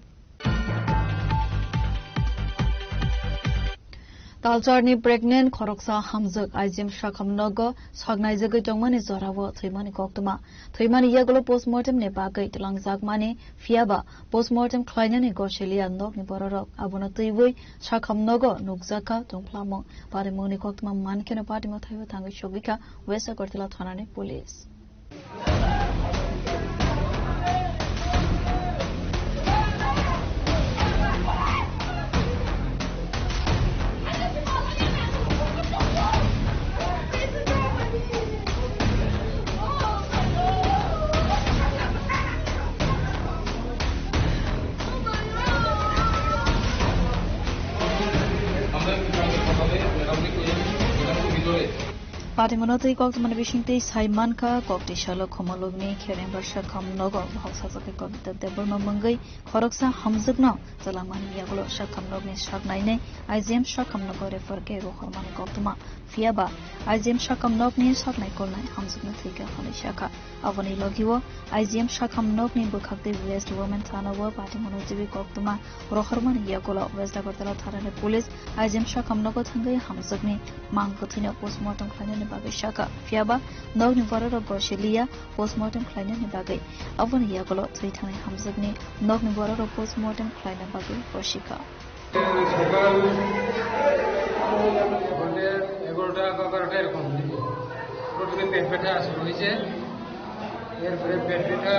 Talcharni pregnant khoroksa hamjwk I G M sakham nogo saknaijagwi tongmani jorao thwimani koktwma. Thwimani yagulo postmortem ni bagwi twlangjakmani, phiyaba postmortem khlainani gosiliya nokni bororok. Abono twiwi sakham nogo nukjakha tongphlamung. Patimungni koktwma mankheno patima thaiwi thangwi sogwikha West Agartala thanani police. Patimungno twi koktwmani bisingtwi sai mankha, koktwi salo Khumulwngni Kherengba sakham nogo bohok sajagwi Kobita Debbarma mungwi khoroksa hamjwkno twlangmani yagulo sakham nokni saknainwi I G M sakham nogo refer khe rohormani koktwma. Phiyaba I G M sakham nokni saknai kolnai hamjwkno thwikha hwnwi sakha. Aboni logio I G M sakham nokni bwkhaktwi West Women Thana o patimungno twiwi koktwma rohormani yagulo West Agartala thanani police I G M sakham nogo thangwi hamjwkni mang kwthwino postmortem khlainani bagwi sakha. Phiyaba nokni bororok gosiliya postmortem khlainani bagwi. Aboni yagulo thwi thangnai hamjwkni nokni bororok postmortem khlaina bagwi gosikha. সকাল ঘন্টা এগারোটা বা বারোটা এরকম দিকে প্রথমে পেট ব্যথা শুরু হয়েছে, এরপরে পেট ব্যথা,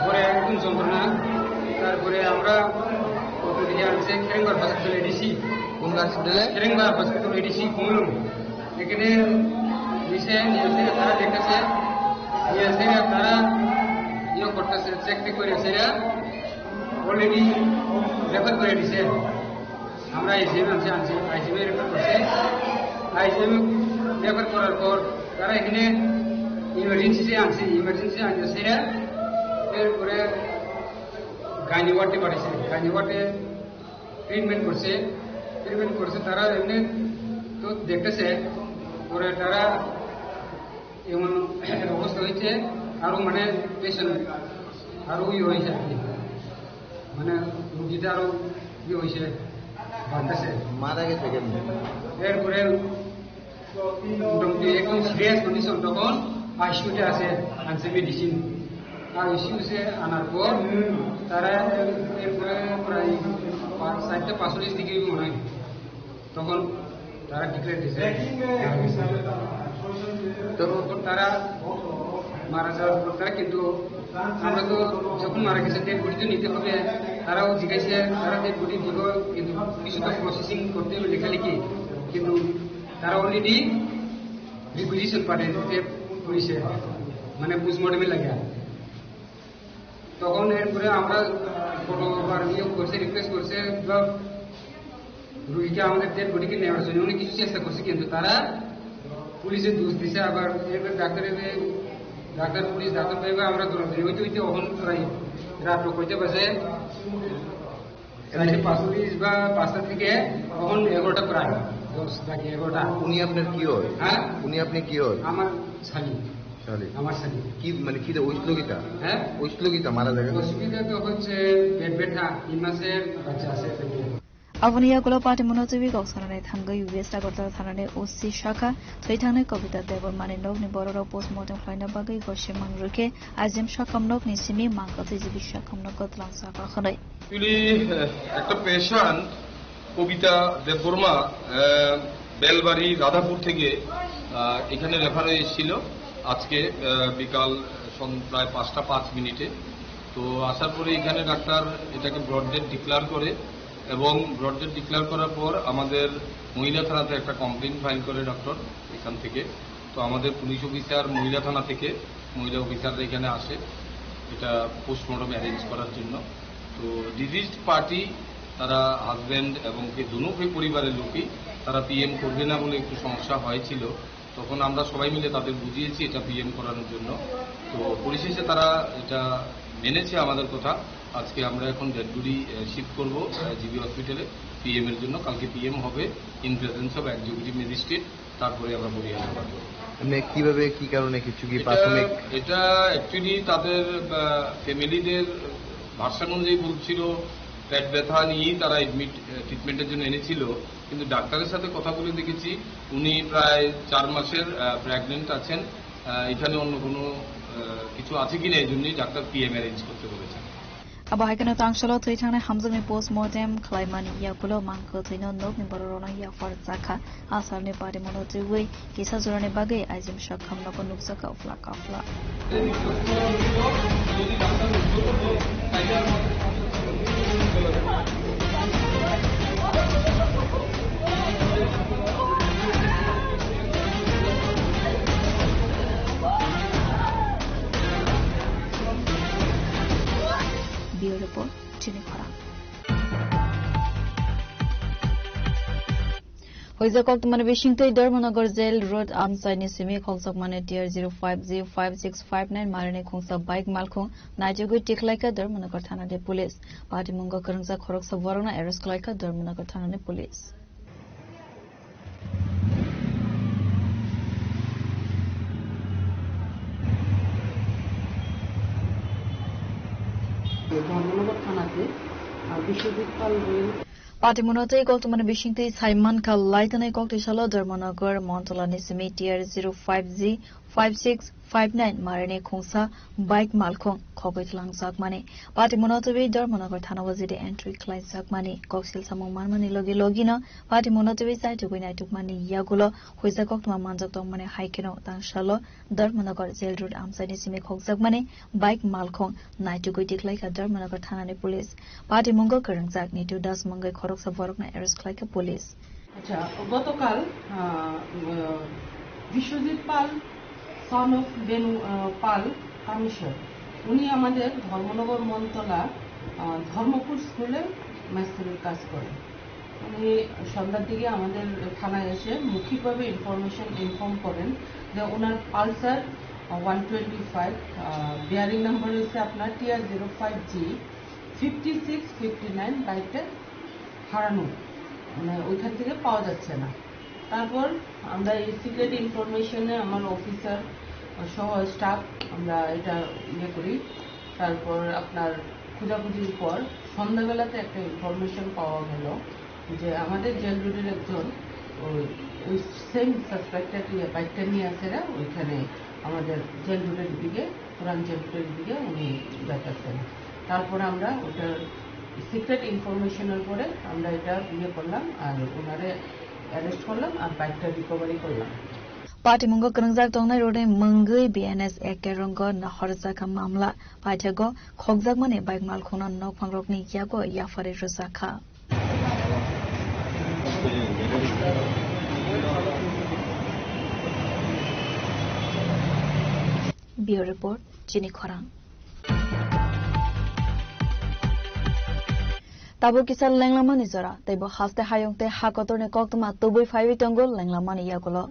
পরে একদম যন্ত্রণা। তারপরে আমরা ওষুধ নিয়ে আনছে খেরেঙ্গা হসপিটাল এডিসি। কোন হসপিটালে? খেরেঙ্গা হসপিটাল এডিসি কুমলুং। এখানে নিচে নিয়ে এসে তারা দেখেছে, নিয়ে এসে তারা ইয়ে করতেছে, চেক টেক করে এসে অলরেডি রেফার করে দিছে। আমরা আইজিএম আনছি, আনছি, আইজিএম রেফার করছে। আইজিএম রেফার করার পর তারা এখানে ইমার্জেন্সিতে আনছে, ইমার্জেন্সি আনছে সেটা। এরপরে গাইনি ওয়ার্ডে পাঠিয়েছে, গাইনি ওয়ার্ডে ট্রিটমেন্ট করছে, ট্রিটমেন্ট করছে। তারা এমনি তো দেখতেছে, পরে তারা এমন অবস্থা হয়েছে, আরো মানে পেশেন্ট আরো ইয়ে হয়েছে আর কি, মানে রুগীটা আরো ইয়ে হয়েছে, বাড়তেছে। মারা গেছে কেমনে? এরপরে মোটামুটি একদম সিরিয়াস কন্ডিশন, তখন আইসিইউতে আছে, আনছে মেডিসিন। আইসিইউ সে আনার পর তারা এরপরে প্রায় পাঁচ, চারটা পাঁচচল্লিশ দিকে মনে হয়, তখন তারা ডিক্লেয়ার দিয়েছে। তো তারা মারা যাওয়ার পর তারা কিন্তু, আমরা তো যখন মারা গেছে ডেড বডি তো নিতে হবে, তারাও জিজ্ঞাসা, তারা ডেড বডি দিব, কিন্তু কিছুটা প্রসেসিং করতে হবে লেখালেখি, কিন্তু তারা অলরেডি রিকুইজিশন পাঠিয়ে দিতে পুলিশে, মানে পোস্টমর্টমে লাগে। তখন এরপরে আমরা ফটোগ্রাফার নিয়ে করছে, রিকোয়েস্ট করছে, বা রুগীকে আমাদের ডেড বডিকে নেওয়ার জন্য অনেক কিছু চেষ্টা করছে, কিন্তু তারা পুলিশে দোষ দিছে। আবার এবার ডাক্তারের, ডাক্তার, পুলিশ ডাক্তার পাইবে আমরা দৌড়াদৌড়ি হইতে হইতে অখন প্রায় রাত কয়টা বাজে, চারটে পাঁচচল্লিশ বা পাঁচটা থেকে অখন এগারোটা প্রায়, দশ বাকি এগারোটা। উনি আপনার কি হয়? হ্যাঁ? উনি আপনি কি হয়? আমার শালি। শালি। আমার শালি। কি মানে কি দে-, অইছিল কিতা? হ্যাঁ? অইছিল কিতা মারা যাবে? অসুবিধা তো হচ্ছে পেট ব্যথা, তিন মাসের বাচ্চা আছে পেটে। Aboni yagulo party monotwi kok sanani thangwi U S Agartala thanani O C sakha thwi thangnai Kobita Debbarmani nokni bororok postmortem khlaina bagwi gosimang rwkhe Aizem sakhamnokni simi mangkha tei jibi sakhamnokno twlang sakha hwnwi. Actually, uh, একটা পেশেন্ট কবিতা দেববর্মা, আহ, বেলবাড়ি রাধাপুর থেকে, আহ, এখানে রেফার হয়ে এসেছিল আজকে, আহ, বিকাল সন-, প্রায় পাঁচটা পাঁচ মিনিটে। তো আসার পরে এখানে ডাক্তার এটাকে ব্রড ডেড ডিক্লেয়ার করে এবং ব্রড ডেড ডিক্লেয়ার করার পর আমাদের মহিলা থানাতে একটা কমপ্লেন ফাইল করে ডক্টর এখান থেকে। তো আমাদের পুলিশ অফিসার মহিলা থানা থেকে, মহিলা অফিসাররা এখানে আসে এটা পোস্টমর্টম অ্যারেঞ্জ করার জন্য। তো ডিজিজড পার্টি, তারা হাজব্যান্ড এবং কি দুনো পরিবারের লোকই, তারা পিএম করবে না বলে একটু সমস্যা হয়েছিল। তখন আমরা সবাই মিলে তাদের বুঝিয়েছি এটা পিএম করানোর জন্য। তো পরিশেষে তারা এটা মেনেছে আমাদের কথা। আজকে আমরা এখন ডেড বডি শিফট করবো জিবি হসপিটালে পিএম এর জন্য। কালকে পিএম হবে in presence of executive magistrate, তারপরে আমরা বডি হ্যান্ড ওভার করবো। মানে কিভাবে, কি কারণে, কিছু কি এটা প্রাথমিক? এটা অ্যাকচুয়ালি তাদের, আহ, ফ্যামিলিদের ভার্সন অনুযায়ী বলছিল পেট ব্যথা নিয়েই তারা অ্যাডমিট, আহ, ট্রিটমেন্টের জন্য এনেছিল, কিন্তু ডাক্তারের সাথে কথা বলে দেখেছি উনি প্রায় চার মাসের, আহ, প্রেগন্যান্ট আছেন। আহ, এখানে অন্য কোনো, আহ, কিছু আছে কিনা এই জন্যই ডাক্তার পিএম অ্যারেঞ্জ করতে বলেছেন। Abo hai kheno tangsalo thwi thangnai hamjakni postmortem khlaimani yagulo mangkwthwino nokni bororokno yaphar chakha. Asalni party monotwi kisa jorani bagwi Aizem sakhamnokno nukjakha uphla kaphla. Bureau Report, Chini Khorang. Hoijak koktwmani bisingtwi Dharmanagar Jail Road amchaini simi khokjakmani T R zero five G five six five nine marini khungsa bike malkhung naitugwi tikhlaikha Dharmanagar thanani police. Patimungo kwrwngjak khoroksa borokno arrest khlaikha Dharmanagar thanani police. Dharmanagar থানাতে, আহ, বিশ্বজিৎ পাল road. Patimungo tei koktwmani bisingtwi sai mankha, laitanai koktwi salo Dharmanagar Montolani simi T R zero five G five six five nine marini khungsa bike malkhung khogwi twlangjakmani. Patimungo twi Dharmanagar thanao G D entry khlaijakmani. Koksil samung manmani logi logino patimungo twi chaitugwi naitukmani yagulo huijak koktwma manjak tongmani hai kheno tangsalo Dharmanagar Jail Road amchaini simi khokjakmani bike malkhung naitugwi tikhlaikha Dharmanagar thanani police. Patimungo kwrwngjak Nitu Das mungwi khoroksa borokno arrest khlaikha police. আচ্ছা, গতকাল, আহ, উম, বিশ্বজিৎ পাল, son of Benu, আহ, পাল, কামেশ্বর, উনি আমাদের ধর্মনগর মনতলা, আহ, ধর্মপুর স্কুলে মেস্ত্রির কাজ করেন। উনি সন্ধ্যার দিকে আমাদের থানায় এসে মৌখিকভাবে ইনফরমেশন ইনফর্ম করেন যে ওনার Pulsar, ah, one twenty five, ah, bearing number হচ্ছে আপনার T R zero five G fifty six fifty nine বাইকটা হারানো, মানে ওইখান থেকে পাওয়া যাচ্ছে না। তারপর আমরা এই সিক্রেট ইনফরমেশনে আমার অফিসার সহ স্টাফ আমরা এটা ইয়ে করি। তারপর আপনার খোঁজাখুঁজির পর সন্ধ্যাবেলাতে একটা ইনফরমেশন পাওয়া গেল যে আমাদের জেল রোডের একজন ওই, ওই সেম সাসপেক্টেড, ইয়ে, বাইকটা নিয়ে আসে না, ওইখানে আমাদের জেল রোডের দিকে, পুরান জেল রোডের দিকে উনি যাইতেছেন। তারপর আমরা ওটার সিক্রেট ইনফরমেশনের পরে আমরা এটা ইয়ে করলাম, আর ওনারে অ্যারেস্ট করলাম, আর বাইকটা রিকভারি করলাম। Patimungo kwrwngjak tongnai rokni mwngwi B N S Act rongo nahorjakha mamla. Paithago khokjakmani bike malkhungno nokphangrokni yago yapharwi rwjakha. Bureau Report, Chini Khorang. Tabuk kisa lenglamani jora, teibo haste hayung tei ha kotorni koktwma tubui phaiwi tongo lenglamani yagulo.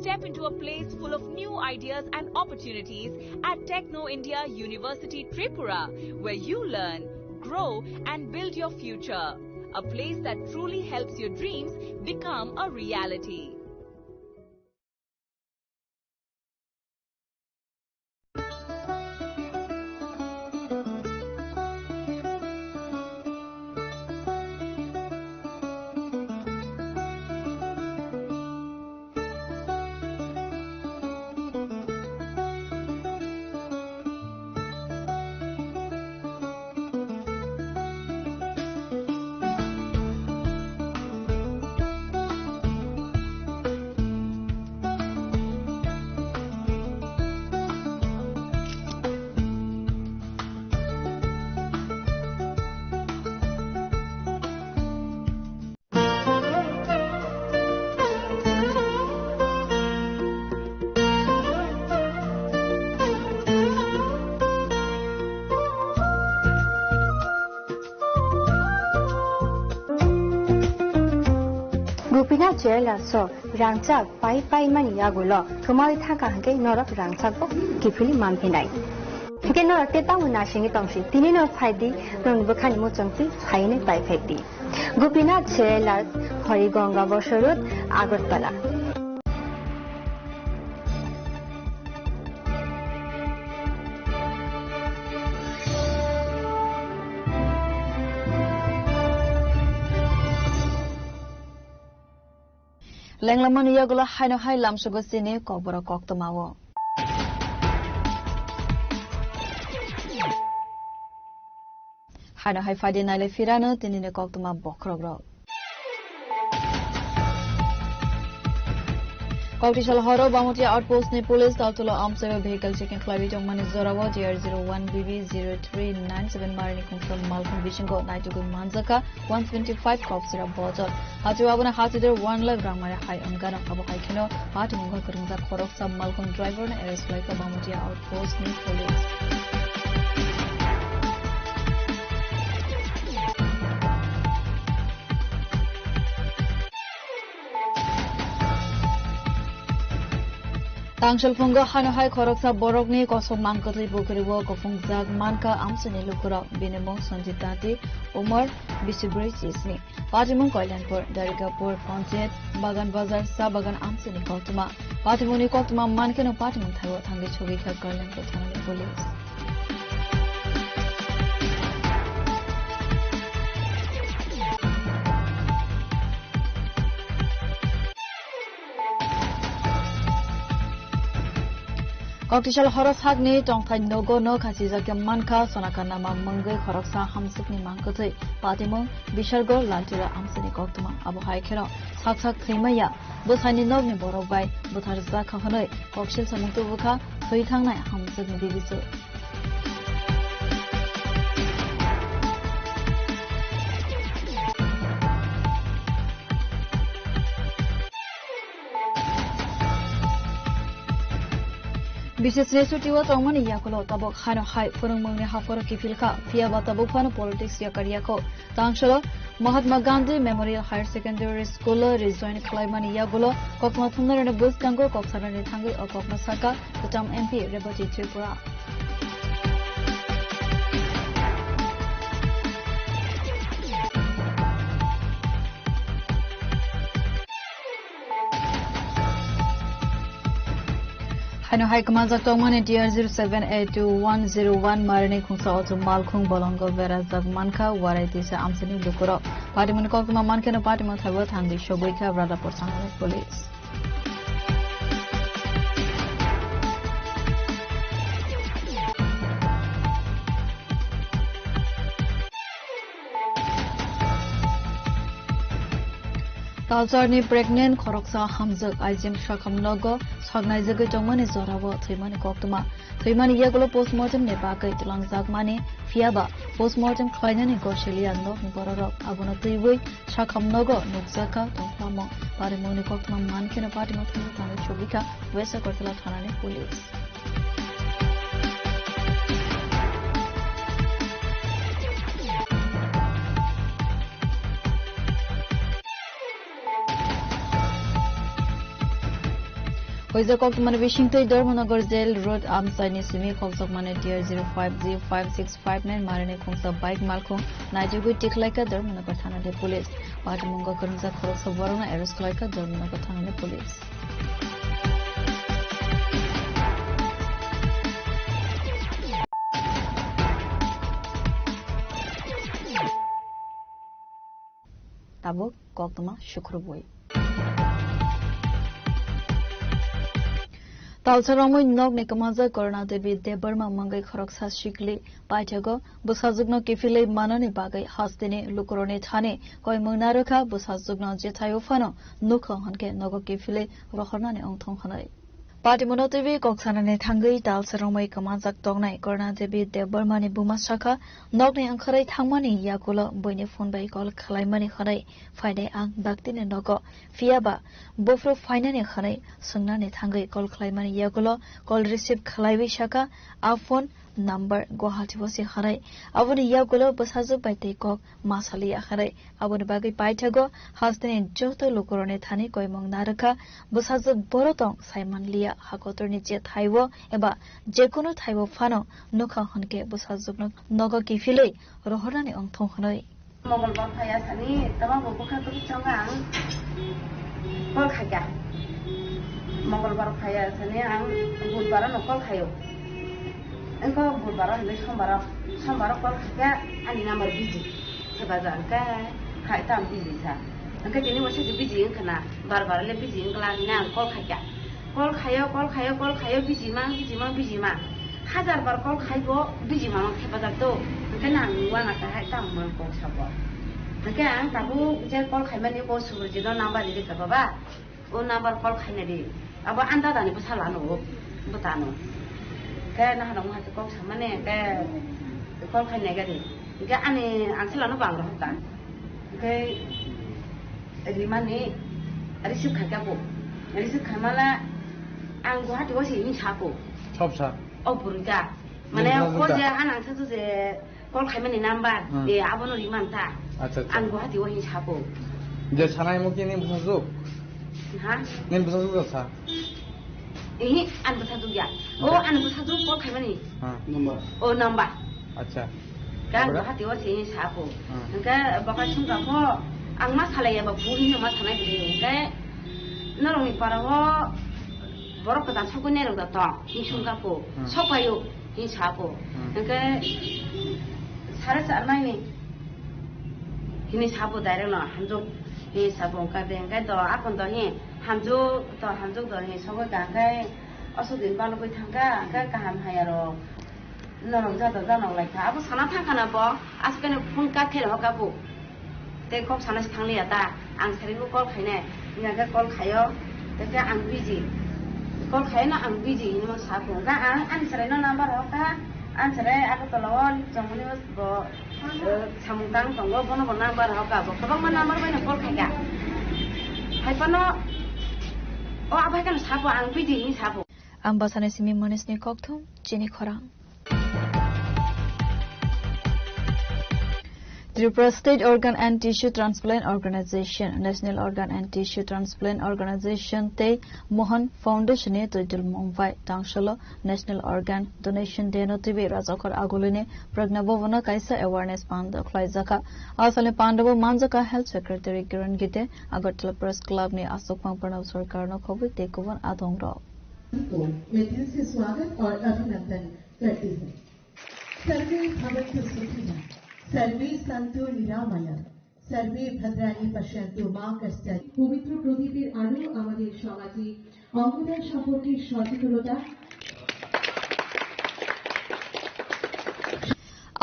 Step into a place full of new ideas and opportunities at Techno India University Tripura, where you learn, grow, and build your future. A place that truly helps your dreams become a reality. Gopinath Jewellers o rangchak pai pai mani yagulo kwmawi thangkha hwnkhe norok rangchak bo kiphilwi manphinai. Hwnkhe norok tei tamo nasingwi tongsi, tini no phaidi, norokni bwkhani muchungtwi phainwi pai phaidi. Gopinath Jewellers, Hori Ganga Bosor Road, Agartala. Lenglamani yagulo haino hai lamsogo chini kokborok koktwmao. Haino hai phaidi nailai phirano tinini koktwma bokhorokrok. Koktisal horo Bamatia outpost ni police Taltulo amchaio vehicle checking khlaiwi tongmani jorao G R zero one B B zero three nine seven marini khungsa malkhung bisingo naitugwi manjakha one twenty five kok sira bojot. Hachwk abono hachwk one lakh rang mari hai wngkha. Abo hai kheno patimungkha kwrwngjak khoroksa malkhung driver no arrest khlaikha Bamatia outpost ni police. Tangsil phungo hano hai khoroksa borokni kosok mangkwthwi bukhurio kuphungjak mankha amchaini lukurok. Bini mung Sanjit Tati, umor bisi brwi chisni. Patimung Koilanpur, Darigapur, Panchayat, Bagan Bazar, Sa Bagan amchaini koktwma. Patimungni koktwma mankheno patimung thaio thangwi sogwikha Koilanpur thanani police. Koktisal horo sakni tongthai nogo no khachijak mankha Sonaka Nama mungwi khoroksa hamsukni mangkwthwi. Patimung Bishargo Lantira amsini koktwma. Abo hai kheno sak sak thwimaya bwsaini nokni borok bai butharjak kha hwnwi koksil samung tubukha thwi thangnai hamsukni bibisu. Bises Resoti o tongmani yakulo tabuk haino hai phwrwngmungni haphoro kiphilkha, phiya ba tabuk phano politics yakar yakho. Tangsalo Mahatma Gandhi Memorial Higher Secondary School o rejoin khlaimani yagulo kokma thumnarani bwskango kok sanani thangwi o kokno sakha Kwcham M P Rebati Tripura. Ano hai kwmajak tongmani T R zero seven eight two one zero one marini khungsa auto malkhung bolongo berajak mankha, warai tisa amsini lukurok. Patimoni koktwma mankheno patimon thaibo thangwi sogwi kha, Radhapur thangani police. Talsarni pregnant khoroksa hamjak, I G M sakham nogo saknaijagwi tongmani jorao thwimani koktwma. Thwimani yagulo postmortem ni bagwi twlangjakmani, phiyaba postmortem khlainani gosiliya nokni bororok abono twiwi sakham nogo nukjakha tongphlamung. Patimungni koktwma mankheno patimung thangwi thangwi sogwikha West Agartala thanani police. Hoijak koktwmani bisingtwi Dharmanagar Jail Road amchaini simi khokjakmani T R zero five G five six five nine marini khungsa bike malkhung naitugwi tikhlaikha Dharmanagar thanani police. Patimungo kwrwngjak khoroksa borokno arrest khlaikha Dharmanagar thanani police. Tabuk koktwma sukrubwi. Talsa romwi nokni kwmajak Karuna Devi Debbarma mungwi khoroksa sikli paithago bwsajwkno kiphilwi manani bagwi hasteni lukurokni thani koimung narwkha, bwsajwkno jethai uphano nukha hwnkhe nogo kiphilwi rohornani wngthong hwnwi. Patimungno twiwi kok sanani thangwi talsa romwi kwmajak tongnai Karuna Devi Debbarmani buma sakha, nokni wngkharwi thangmani yagulo buini phone bai call khlaimani hwnwi phainai ang daktini nogo. Phiyaba buphuru phainani hwnwi swngnani thangwi call khlaimani yagulo call receive khlaiwi sakha, a phone number Guwahati o se hwnwi. Aboni yagulo bwsajwk bai tei kok ma saliya hwnwi. Aboni bagwi paithago hasteni joto lukurokni thani koimung narwkha, bwsajwk boro tong saimanliya, hakotorni je thaibo eba jekunu thaibo phano nukha hwnkhe bwsajwkno nogo kiphilwi rohornani wngthong hwnwi. Mongolbar phaiya sani tama bo bwkha twi chonga ang call khaikha. Mongolbar phaiya sani ang budbaro no call khaio. Engko budbaro hinwi sombaro, sombaro call khaikha ani number busy. Hebaja hwnkhe khai tam busy sa. Hwnkhe tini bo sese busy wngkha na, bar bar le busy wngkha la hinwi ang call khaikha. Call khaio, call khaio, call khaio, busy mang, busy mang, busy mang. Hajar bar call khaibo busy mang khe bazar to. Hwnkhe nang wana kahai tamo mang kok sabo. Hwnkhe ang tabuk je call khaimani bo Subrajit no number rikha baba. O number call khaina di. Abo ang dada ni bwsa lano o. Bwtano. Hwnkhe nahano wngkha khe kok samani hwnkhe call khaina gari. Hwnkhe ani ang se lano bang rohor ka. Hwnkhe rimani receive khaikha bo. Receive khaimala ang Guwahati o se hini sako. Sob sa. O burui ta. Mane, nini o bwsajwk je ta? Ang nang sa je call khaimani number, hmm, e, abono riman ta. Acha, acha. Ang Guwahati o hini sako. Je sanai mo ki nini bwsajwk? Ha? Nini bwsajwk da sa? Ehe, ang bwsajwk ya. O, okay, ang bwsajwk call khaimani. Ha. Number. O, number. Acha. Khe ang Abra? Guwahati o se hini sako. Hmm. Hwnkhe bokha sungkha pho, ang ma salai ya ba, bu hini ma sanai bwle. Hwnkhe norokni para o borok kwtal sokwi nairok da tong, hini sungkha pho. Hmm. Sok paio. Hini sabo. Hmm. Hwnkhe sare sa naini. Hini sabo direct no hamjwk. Hini sabo wngkha de, hwnkhe do akon do hi hamjwk, to hamjwk do hi sogwi ka hwnkhe aswk din balogwi thangkha, hwnkhe kaham haya rok norok jado janok lai kha. Abo sana thangkha na bo, aswk phone ka thero hoka bo. Tei kok sana se thang liya ta, ang sari bo call khainai, hingkha khe call khaio, tei khe ang busy, call khaino ang busy hinwi sa phunukha ang, ani sarai no number rohor kha, ani sarai Agartala o chongmani bo, eh, samung tang tongo, bono bo number rohor kha, bo kwbangma number bai no call khai kha, hai phano o abai kheno sa pho ang busy hinwi sa pho. Ang bwsani simi Manisni kokthum, chini khorang. Tripura State Organ and Tissue Transplant Organization, National Organ and Tissue Transplant Organization tei Mohan Foundation ni twidulmung bai tangsalo National Organ Donation Day no twiwi Rajakhor Agulini Pragna Bhavan o kaisa awareness pando khlaijakha. A salni pando bo manjakha Health Secretary Kiran Gite, Agartala Press Club ni aswkphang Pranab Sarkar no khobwi tei kubun adongrok. को मैं दिल से स्वागत और अभिनंदन करती हूँ। सर्वे भवन्तु सुखिनः, सर्वे सन्तु निरामया, सर्वे भद्राणि पश्यन्तु मा कश्चित्। পবিত্র প্রদীপের আলো আমাদের সমাজে অঙ্গদান সম্পর্কে সচেতনতা।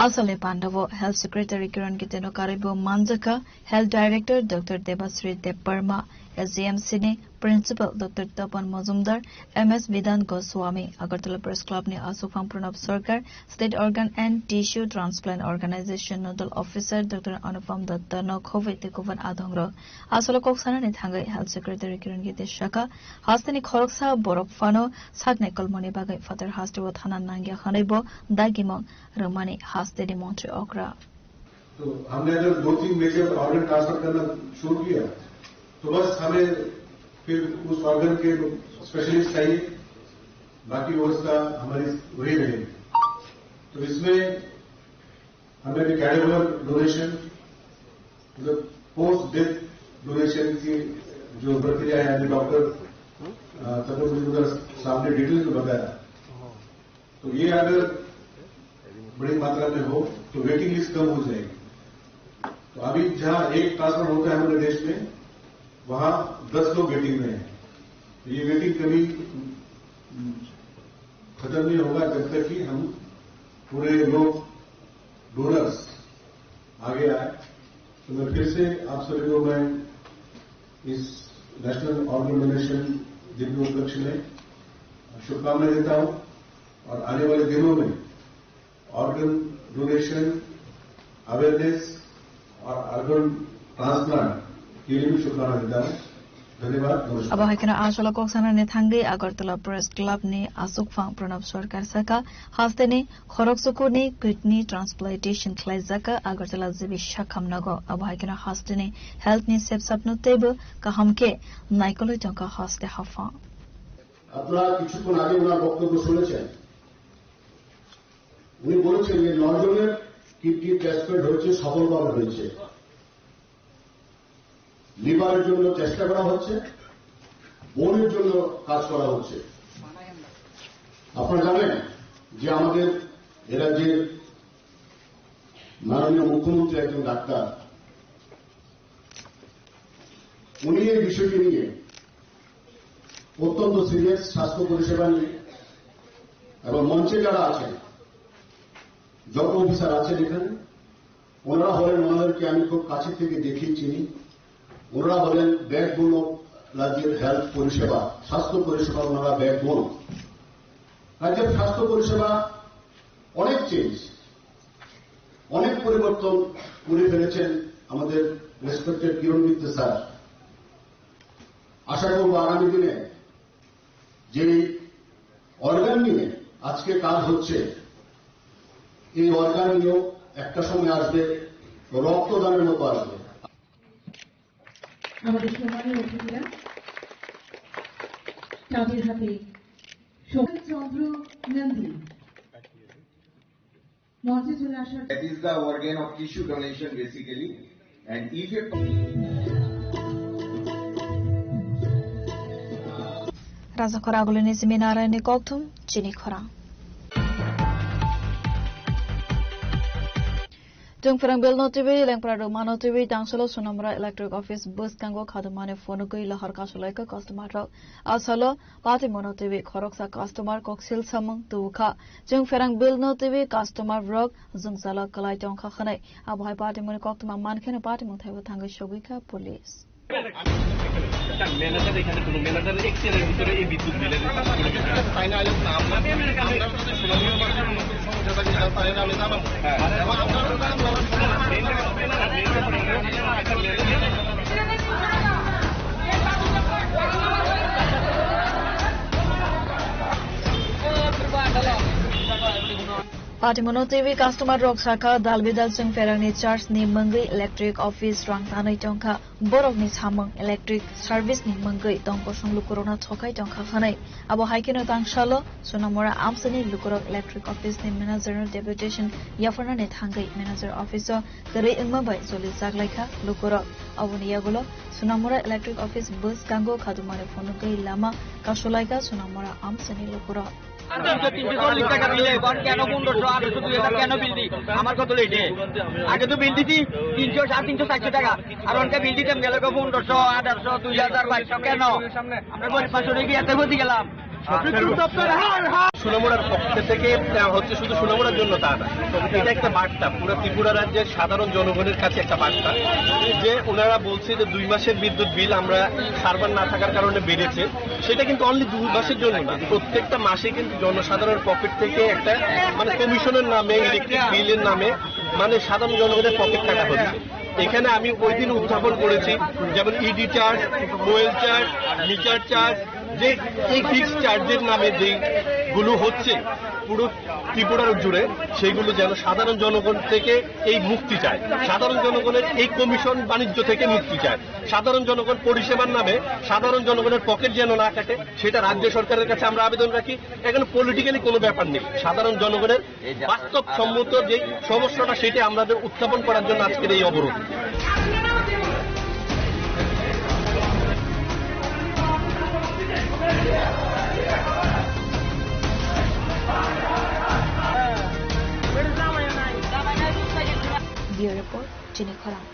Asole pandao Health Secretary Kiran Giteno karibo manjaka Health Director Doctor Debasri Debbarma, S D M C ni Principal Doctor Tapan Majumdar, M S Bidan Goswami, Agartala Press Club ni Asufang Pranab Sarkar, State Organ and Tissue Transplant Organization Nodal Officer Doctor Anupam Datta no khobwi tei kubun adongrok. Asole kok sanani thangwi Health Secretary Kiran Gite sakha, hasteni khoroksa borok phano saknai kolmoni bagwi Father hasteo thana nangya hwnwi bo dagimung rwmani hasteni montri okra. तो हमने अगर दो तीन major organ transfer करना शुरू किया, तो बस हमें फिर उस ऑर्गन के स्पेशलिस्ट चाहिए, बाकी व्यवस्था हमारी वही रहेगी। तो इसमें हमें भी कैडेवर डोनेशन, मतलब पोस्ट डेथ डोनेशन की जो प्रक्रिया है, अभी डॉक्टर, अ, तपन मजूमदार साहब ने डिटेल में बताया। तो ये अगर बड़ी मात्रा में हो, तो वेटिंग लिस्ट कम हो जाएगी। तो अभी जहाँ एक ट्रांसफर होता है हमारे देश में, वहाँ दस लोग वेटिंग में हैं। तो ये वेटिंग कभी, उम, खत्म नहीं होगा, जब तक कि हम पूरे लोग डोनर्स आगे आए। तो मैं फिर से आप सभी को, मैं इस नेशनल ऑर्गन डोनेशन दिन के उपलक्ष्य में शुभकामनाएं देता हूँ और आने वाले दिनों में ऑर्गन डोनेशन अवेयरनेस और ऑर्गन ट्रांसप्लांट के लिए भी शुभकामनाएं देता हूँ। धन्यवाद, नमस्कार। Abo hai kheno asole kok sanani thangwi Agartala Press Club ni asukphang Pranab Sarkar sakha, hasteni khoroksa kuni kidney transplantation khlaijak Agartala G B Sakham nogo. Abo hai kheno hasteni health ni sepsapno teibo kaham khe naikolwi tongkha haste haphang. আপনারা কিছুক্ষণ আগে ওনার বক্তব্য শুনেছেন। উনি বলেছেন যে নয় জনের কিডনি ট্রান্সপ্লান্ট হয়েছে, সফলভাবে হয়েছে। লিভারের জন্য চেষ্টা করা হচ্ছে, বোনের জন্য কাজ করা হচ্ছে। আপনারা জানেন যে আমাদের এ রাজ্যের মাননীয় মুখ্যমন্ত্রী একজন ডাক্তার, উনি এই বিষয়টি নিয়ে অত্যন্ত সিরিয়াস স্বাস্থ্য পরিষেবা নিয়ে, এবং মঞ্চে যারা আছেন, যত অফিসার আছেন এখানে, ওনারা হলেন, ওনাদেরকে আমি খুব কাছে থেকে দেখে চিনি। ওনারা হলেন ব্যাকবোন অফ রাজ্যের হেলথ পরিষেবা, স্বাস্থ্য পরিষেবা ওনারা ব্যাকবোন। রাজ্যের স্বাস্থ্য পরিষেবা অনেক চেঞ্জ, অনেক পরিবর্তন করে ফেলেছেন আমাদের রেসপেক্টেড কিরণ গিত্তে স্যার। আশা করব আগামী দিনে যে অর্গান নিয়ে আজকে কাজ হচ্ছে, এই অর্গান নিয়েও একটা সময় আসবে, রক্তদানের মতো আসবে। আমাদের সম্মানীয় অতিথিরা তাদের হাতে শোভাচন্দ্র নন্দী মঞ্চে চলে আসার That is the organ of tissue donation basically. And if a Raja khorang agulini simi Narayanni kokthum chini khorang. Chwng pherang bill no twiwi, lengpra rwma no twiwi, tangsalo Sonamura Electric Office bwskango khadumani phone gwi lahar kasulaikha customer rok. Asalo Patimungno twiwi khoroksa customer koksil samung tubukha. Chwng pherang bill no twiwi customer rok jwngjalo kwlai tongkha hwnwi. Abohai patimungni koktwma mankheno patimung thaibo thangwi sogwikha police. Manager এখানে কোনো ম্যানেজার এক চেয়ারের ভিতরে এই বিদ্যুৎ বিলের ফাইনাল আমরা আমরা যদি শুনানি মাধ্যমে সমস্যা থাকে তাহলে আমি জানাবো। হ্যাঁ। এবং আমরা Patimono T V customer rok sakha, dalbidal chwng pherangni charge ni mungwi electric office rang tanwi tongkha. Borokni samung electric service ni mungwi tong kosong lukurokno thokai tongkha hwnwi. Abo hai kheno tangsalo Sonamura amsani lukurok electric office ni manager no deputation yapharnani thangwi manager office o kwrwi wngma bai choli chaklaikha lukurok. Aboni yagulo Sonamura electric office bwskango khadumani phunugwi lama kasulaikha Sonamura amsani lukurok. তিনশো চল্লিশ টাকা বিল এখন কেন পনেরোশো আঠারোশো দুই হাজার কেন বিল দিই? আমার কত লেটে আগে তো বিল দিছি তিনশো সাড়ে তিনশো চারশো টাকা। আর অনকে বিল দিতাম গেলে পনেরোশো আঠারোশো দুই হাজার বাইশশো কেন? আমরা গরিব মানুষ অনেক এত গতি গেলাম। সুনামুড়ার পক্ষ থেকে, আহ, হচ্ছে শুধু সুনামুড়ার জন্য তা না, এটা একটা বার্তা পুরো ত্রিপুরা রাজ্যের সাধারণ জনগণের কাছে একটা বার্তা যে ওনারা বলছে যে দুই মাসের বিদ্যুৎ বিল আমরা সার্ভার না থাকার কারণে বেড়েছে। সেটা কিন্তু অনলি দুই মাসের জন্য না, প্রত্যেকটা মাসে কিন্তু জনসাধারণের পকেট থেকে একটা, মানে, কমিশনের নামে, ইলেকট্রিক বিলের নামে, মানে, সাধারণ জনগণের পকেট কাটা হচ্ছে। এখানে আমি ওই দিন উত্থাপন করেছি, যেমন ED charge, mobile charge, meter charge, যে এই ফিক্সড চার্জের নামে যেইগুলো হচ্ছে পুরো ত্রিপুরার জুড়ে, সেইগুলো যেন সাধারণ জনগণ থেকে এই মুক্তি চায়। সাধারণ জনগণের এই কমিশন বাণিজ্য থেকে মুক্তি চায়। সাধারণ জনগণ পরিষেবার নামে সাধারণ জনগণের পকেট যেন না কাটে, সেটা রাজ্য সরকারের কাছে আমরা আবেদন রাখি। এখানে পলিটিক্যালি কোনো ব্যাপার নেই, সাধারণ জনগণের বাস্তবসম্মত যে সমস্যাটা, সেটা আমাদের উত্থাপন করার জন্য আজকের এই অবরোধ। Bureau Report, Chini Khorang.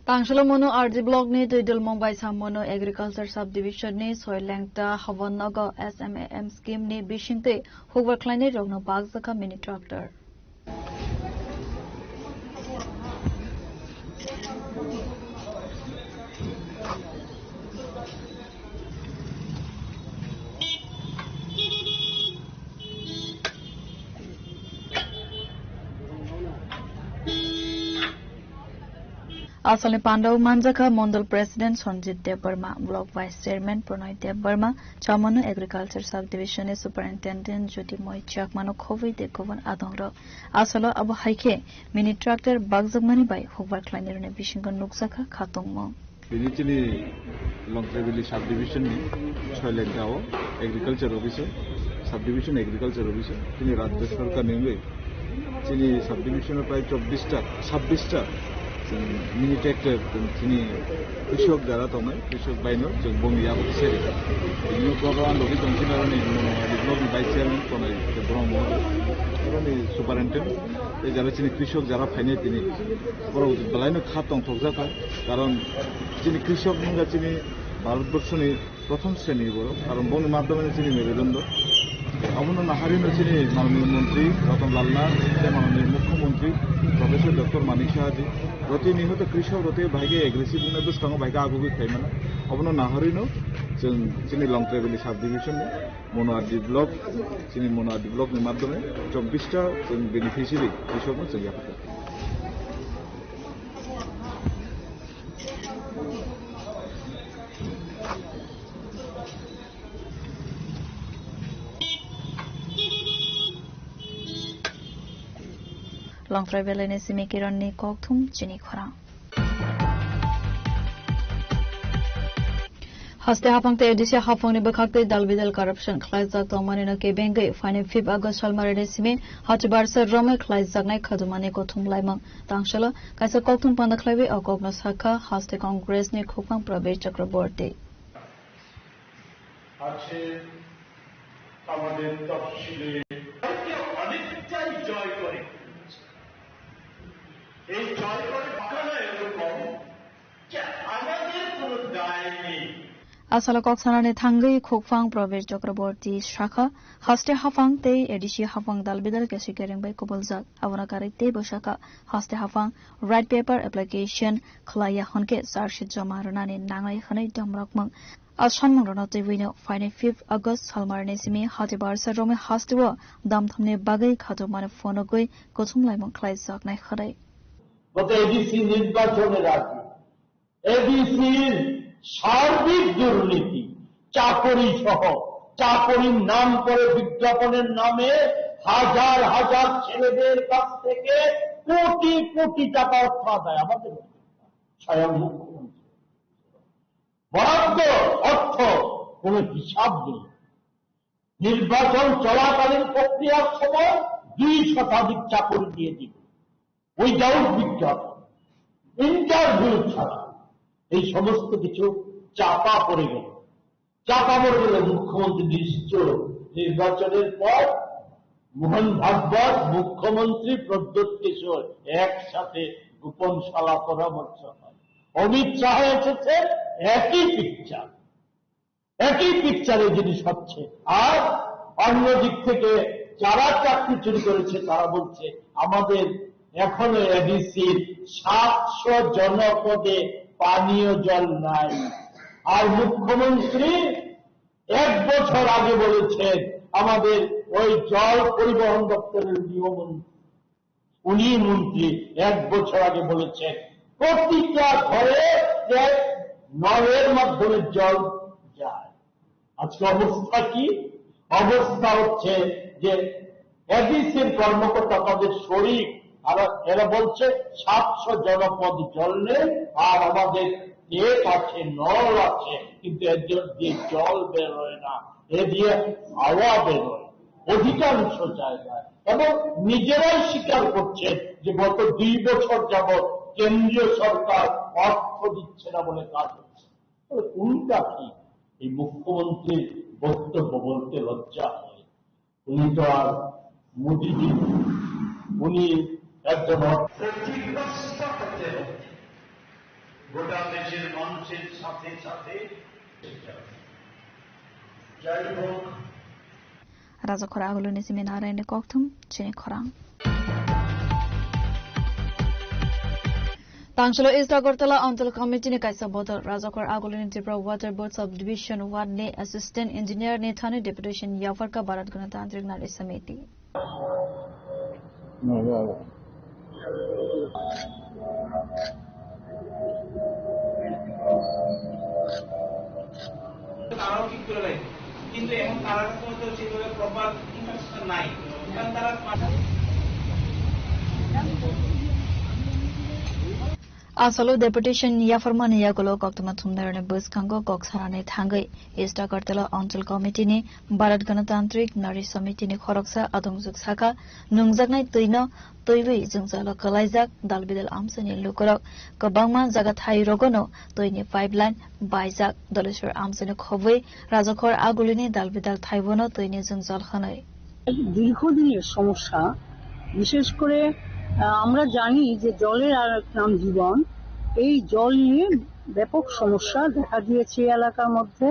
Tangsalo Monu R D block ni Tuidul Mumbai Samono Agriculture Subdivision ni Soilengta Hawannago S M A M scheme ni bisingtwi hukbar khlainai rokno bakjakha mini tractor. Asalni pandao manjakha Mondol President Sanjit Debbarma, Block Vice Chairman Pronoy Debbarma, Chamano Agriculture Subdivision ni Superintendent Jyotimoy Chakmano khobwi de kubun adongrok. Asalo abo hai khe mini tractor bakjakmani bai hukbar khlainai rwni bisingo nukjakha khatungmung. Bini chini Longtrai Valley Subdivision ni Soilengta o Agriculture Officer, Subdivision Agriculture Officer, chini Rajya Sarkar ni wngwi chini subdivision o prai chobbish ta, sabbish ta chwng mini tractor chwng chini krishok jara tongnai, krishok bai no chwng boni yago seri. Bini uko ro ang logi tongchina roni Monowadi block ni vice chairman tongnai Brom Mohori, roni superintendent, tei jara chini krishok jara phainai tini borok belai no kha tongthokjak kha, karon chini krishok wngkha chini Bharatborsoni prothom sreni borok, karon boni madhyome chini merudondo. Abono naharino chini manoniyo montri Ratan Lal Nath tei manoniyo mukhyamantri Professor Doctor Manik Saha ji, roti nihoto krishok roti bahai khe aggressive wngnai bwskango bahai khe agugwi khlai mano. Abono naharino chwng chini Longtrai Valley subdivision ni Monowadi block, chini Monowadi block ni madhyome chobbish ta chwng beneficiary krishok no chwng yapharkha. Longtrai Valley ni simi Kiron ni kokthum chini khorang. Haste haphang tei A D C haphang ni bwkhak tei dal bidal corruption khlaijak tongmani no kebengwi phainai fifth August salmari ni simi Hatibarsa romwi khlaijaknai khadumani kothum laimang. Tangsalo kaisa kokthum panda khlaiwi o kokno sakha haste Congress ni khukphang Prabesh Chakraborty. আছে আমাদের তফসিলে অনেকটাই জয় করে। এই জয় করে পাকানো এরকম যে আমাদের কোনো দায় নেই। Asalo kok sanani thangwi khukphang Prabesh Chakraborty sakha, haste haphang tei A D C haphang dal bidal kesi kereng bai kubuljak. Abono karwi teibo sakha, haste haphang right paper application khlaiya hwnkhe charge sheet joma rwnani nangnai hwnwi domrokmung. A sanmungrokno twiwino phainai fifth August salmarni simi Hatibarsa romwi hasteo damthamni bagwi khatumani phunugwi kuthum laimung khlaijaknai hwnwi. গত এডিসি নির্বাচনের আগে এডিসির সার্বিক দুর্নীতি, চাকরি সহ চাকরির নাম করে বিজ্ঞাপনের নামে হাজার হাজার ছেলেদের কাছ থেকে কোটি কোটি টাকা অর্থ আদায়। আমাদের স্বয়ং মুখ্যমন্ত্রী বরাদ্দ অর্থ কোনো হিসাব নেই। নির্বাচন চলাকালীন প্রক্রিয়ার সময় দুই শতাধিক চাকরি দিয়ে দিবে, উইদাউট বিজ্ঞাপন, ইন্টারভিউ ছাড়া। এই সমস্ত কিছু চাপা পড়ে গেল। চাপা পড়ে গেল, মুখ্যমন্ত্রী নিশ্চুপ। নির্বাচনের পর মোহন ভাগবত, মুখ্যমন্ত্রী প্রদ্যোৎ কিশোর একসাথে গোপন সলা পরামর্শ হয়। অমিত শাহ এসেছেন, একই পিকচার, একই পিকচার এই জিনিস হচ্ছে। আর অন্য দিক থেকে যারা চাকরি চুরি করেছে তারা বলছে, আমাদের এখনো এডিসির সাতশো জনপদে পানীয় জল নাই। আর মুখ্যমন্ত্রী এক বছর আগে বলেছেন, আমাদের ওই জল পরিবহন দপ্তরের নিয়ম অনুযায়ী, উনি মন্ত্রী এক বছর আগে বলেছেন, প্রতিটা ঘরে ট্যাপ নলের মাধ্যমে জল যায়। আজকে অবস্থা কি? অবস্থা হচ্ছে যে এডিসির কর্মকর্তা তাদের শরিক, আর এরা বলছে সাতশো জনপদ জল নেই, আর আমাদের টেপ আছে, নল আছে, কিন্তু এর জন্য দিয়ে জল বের হয় না, এ দিয়ে হাওয়া বের হয় অধিকাংশ জায়গায়। এবং নিজেরাই স্বীকার করছেন যে গত দুই বছর যাবত কেন্দ্রীয় সরকার অর্থ দিচ্ছে না বলে কাজ হচ্ছে। তাহলে কোনটা কি? এই মুখ্যমন্ত্রীর বক্তব্য বলতে লজ্জা হয়। উনি তো আর মোদিজি নন, উনি একজন অর্থ ক্ষতিগ্রস্ত হতে হবে গোটা দেশের মানুষের সাথে সাথে। যাই হোক, Rajakhor Aguluni simi Narayan ni kokthum chini khorang. Tangsulo East Agartala Anchal Committee ni kaisa bodol, Rajakhor Aguluni Tripura Water Board Subdivision One ni Assistant Engineer ni thani deputation yapharkha Bharat Ganatantrik Nari Samiti. তারাও ঠিক করে দেয়, কিন্তু এখন তারা তো সেইভাবে proper infrastructure নাই, কারণ তারা Asalo deputation yapharmani yagulo koktwma thumnairokni bwskango kok sanani thangwi East Agartala Anchal Committee ni Bharat Ganatantrik Nari Samiti ni khoroksa adongjwk sakha, nungjaknai twino twiwi jwngjalo kwlaijak dalbidal amchaini lukurok. Kwbangma jaga thairogono twini pipeline baijak. Doleswar amchaini khobwi Rajakhor Agulini dalbidal thaibono twini jwngjal hwnwi. দীর্ঘদিনের সমস্যা, বিশেষ করে, আহ, আমরা জানি যে জলের আর এক নাম জীবন। এই জল নিয়ে ব্যাপক সমস্যা দেখা দিয়েছে এই এলাকার মধ্যে।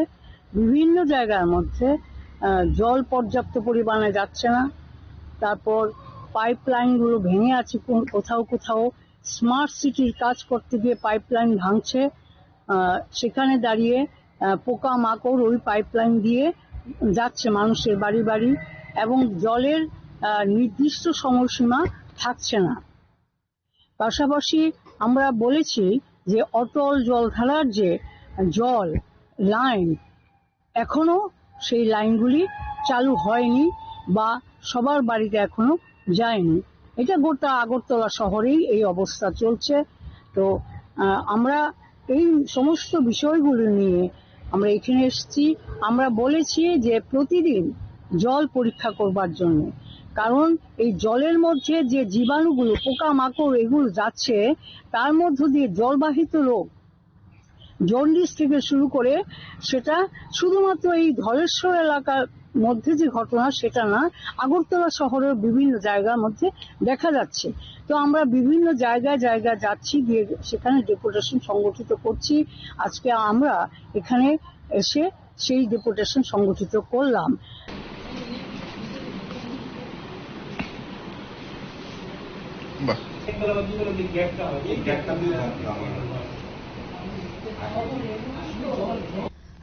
বিভিন্ন জায়গার মধ্যে, আহ, জল পর্যাপ্ত পরিমাণে যাচ্ছে না। তারপর পাইপলাইনগুলো ভেঙে আছে কোন, কোথাও কোথাও। স্মার্ট সিটির কাজ করতে গিয়ে পাইপলাইন ভাঙছে, আহ, সেখানে দাঁড়িয়ে, আহ, পোকামাকড় ওই পাইপলাইন দিয়ে যাচ্ছে মানুষের বাড়ি বাড়ি এবং জলের, আহ, নির্দিষ্ট সময়সীমা থাকছে না। পাশাপাশি আমরা বলেছি যে অটল জলধারার যে জল লাইন, এখনো সেই লাইনগুলি চালু হয়নি বা সবার বাড়িতে এখনো যায়নি। এটা গোটা আগরতলা শহরেই এই অবস্থা চলছে। তো, আহ, আমরা এই সমস্ত বিষয়গুলি নিয়ে আমরা এখানে এসেছি। আমরা বলেছি যে প্রতিদিন জল পরীক্ষা করবার জন্য, কারণ এই জলের মধ্যে যে জীবাণুগুলো, পোকামাকড় এগুলো যাচ্ছে, তার মধ্য দিয়ে জলবাহিত রোগ জন্ডিস থেকে শুরু করে সেটা শুধুমাত্র এই ধলেশ্বর এলাকার মধ্যে যে ঘটনা সেটা না, আগরতলা শহরের বিভিন্ন জায়গার মধ্যে দেখা যাচ্ছে। তো আমরা বিভিন্ন জায়গায় জায়গায় যাচ্ছি, গিয়ে সেখানে ডেপুটেশন সংগঠিত করছি। আজকে আমরা এখানে এসে সেই ডেপুটেশন সংগঠিত করলাম। বাহ।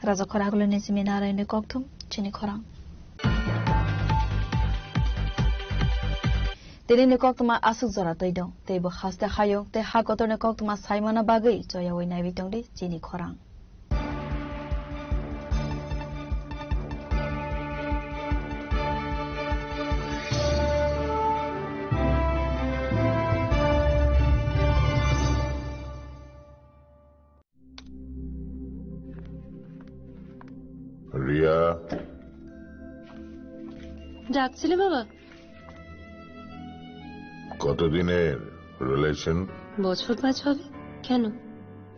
Rajakhor Agulini simi Narayan ni kokthum chini khorang. Tini ni koktwma aswk jora twi dong, tei bo haste hayung tei ha kotor ni koktwma saimana bagwi choyawi naiwi tongdi chini khorang. Riya. ডাকছিলে বাবা? কতদিনের রিলেশন? বছর পাঁচ হবে। কেন?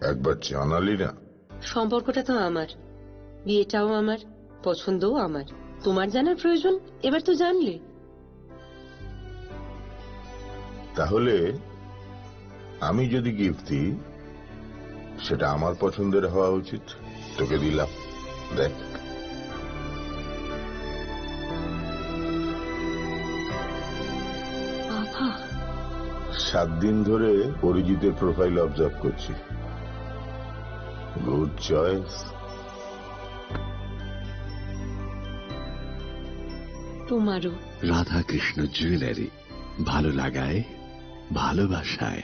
একবার জানালি না। সম্পর্কটা তো আমার, বিয়েটাও আমার, পছন্দও আমার। তোমার জানার প্রয়োজন? এবার তো জানলে। তাহলে আমি যদি গিফট দিই, সেটা আমার পছন্দের হওয়া উচিত। তোকে দিলাম, দেখ। বাবা। সাত দিন ধরে অরিজিতের প্রোফাইল অবজার্ভ করছি। Good choice. তোমারও। রাধাকৃষ্ণ জুয়েলারি, ভালো লাগায়, ভালোবাসায়।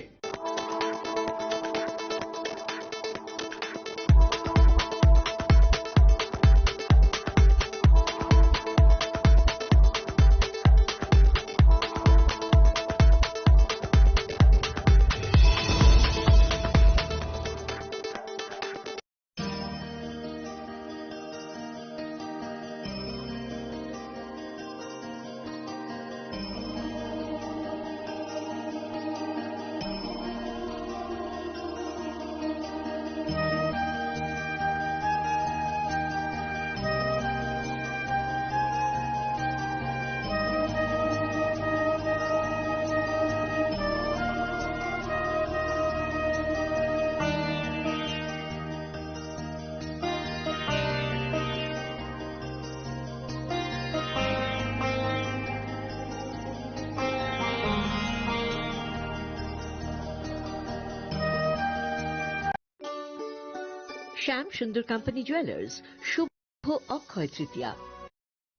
শ্যাম সুন্দর কোম্পানি জুয়েলার্স, শুভ অক্ষয় তৃতীয়া,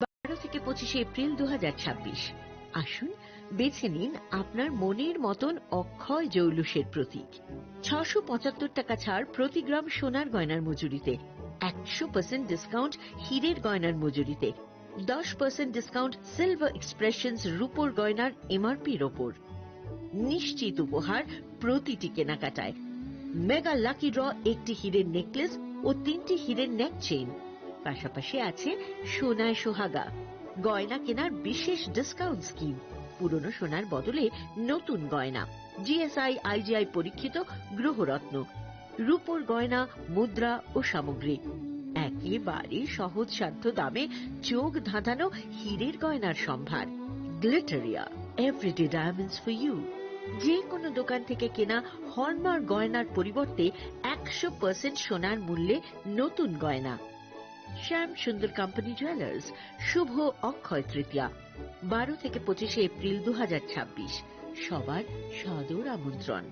বারো থেকে পঁচিশে এপ্রিল দু হাজার ছাব্বিশ। আসুন, বেছে নিন আপনার মনের মতন অক্ষয় জৌলুসের প্রতীক। ছশো পঁচাত্তর টাকা ছাড় প্রতি গ্রাম সোনার গয়নার মজুরিতে, একশো পার্সেন্ট ডিসকাউন্ট হীরের গয়নার মজুরিতে, দশ পার্সেন্ট ডিসকাউন্ট সিলভার এক্সপ্রেশনস রূপোর গয়নার এমআরপির ওপর। নিশ্চিত উপহার প্রতিটি কেনাকাটায়। মেগা লাকি ড্র, একটি হীরের নেকলেস ও তিনটি হীরের নেক চেইন, পাশাপাশি আছে সোনায় সোহাগা। গয়না কেনার বিশেষ ডিসকাউন্ট স্কিম, পুরনো সোনার বদলে নতুন গয়না, জিএসআই আইজিআই পরীক্ষিত গ্রহরত্ন, রূপোর গয়না, মুদ্রা ও সামগ্রী। একেবারে সহজসাধ্য দামে চোখ ধাঁধানো হীরের গয়নার সম্ভার। Glitteria, everyday diamonds for you. যে কোনো দোকান থেকে কেনা হলমার্ক গয়নার পরিবর্তে একশো পার্সেন্ট সোনার মূল্যে নতুন গয়না। শ্যাম সুন্দর কোম্পানি জুয়েলার্স, শুভ অক্ষয় তৃতীয়া, বারো থেকে পঁচিশে এপ্রিল দু হাজার ছাব্বিশ। সবার সাদর আমন্ত্রণ।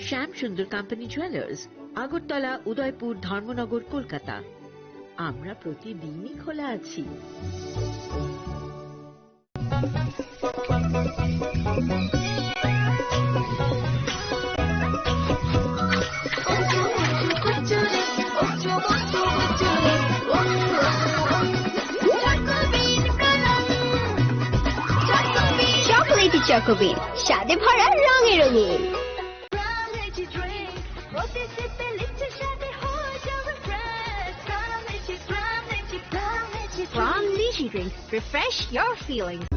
শ্যাম সুন্দর কোম্পানি জুয়েলার্স, আগরতলা, উদয়পুর, ধর্মনগর, কলকাতা। আমরা প্রতিদিনই খোলা আছি। চকোবিন, স্বাদে ভরা, রঙে রঙিন। Plum Lychee Drink, refresh your feelings.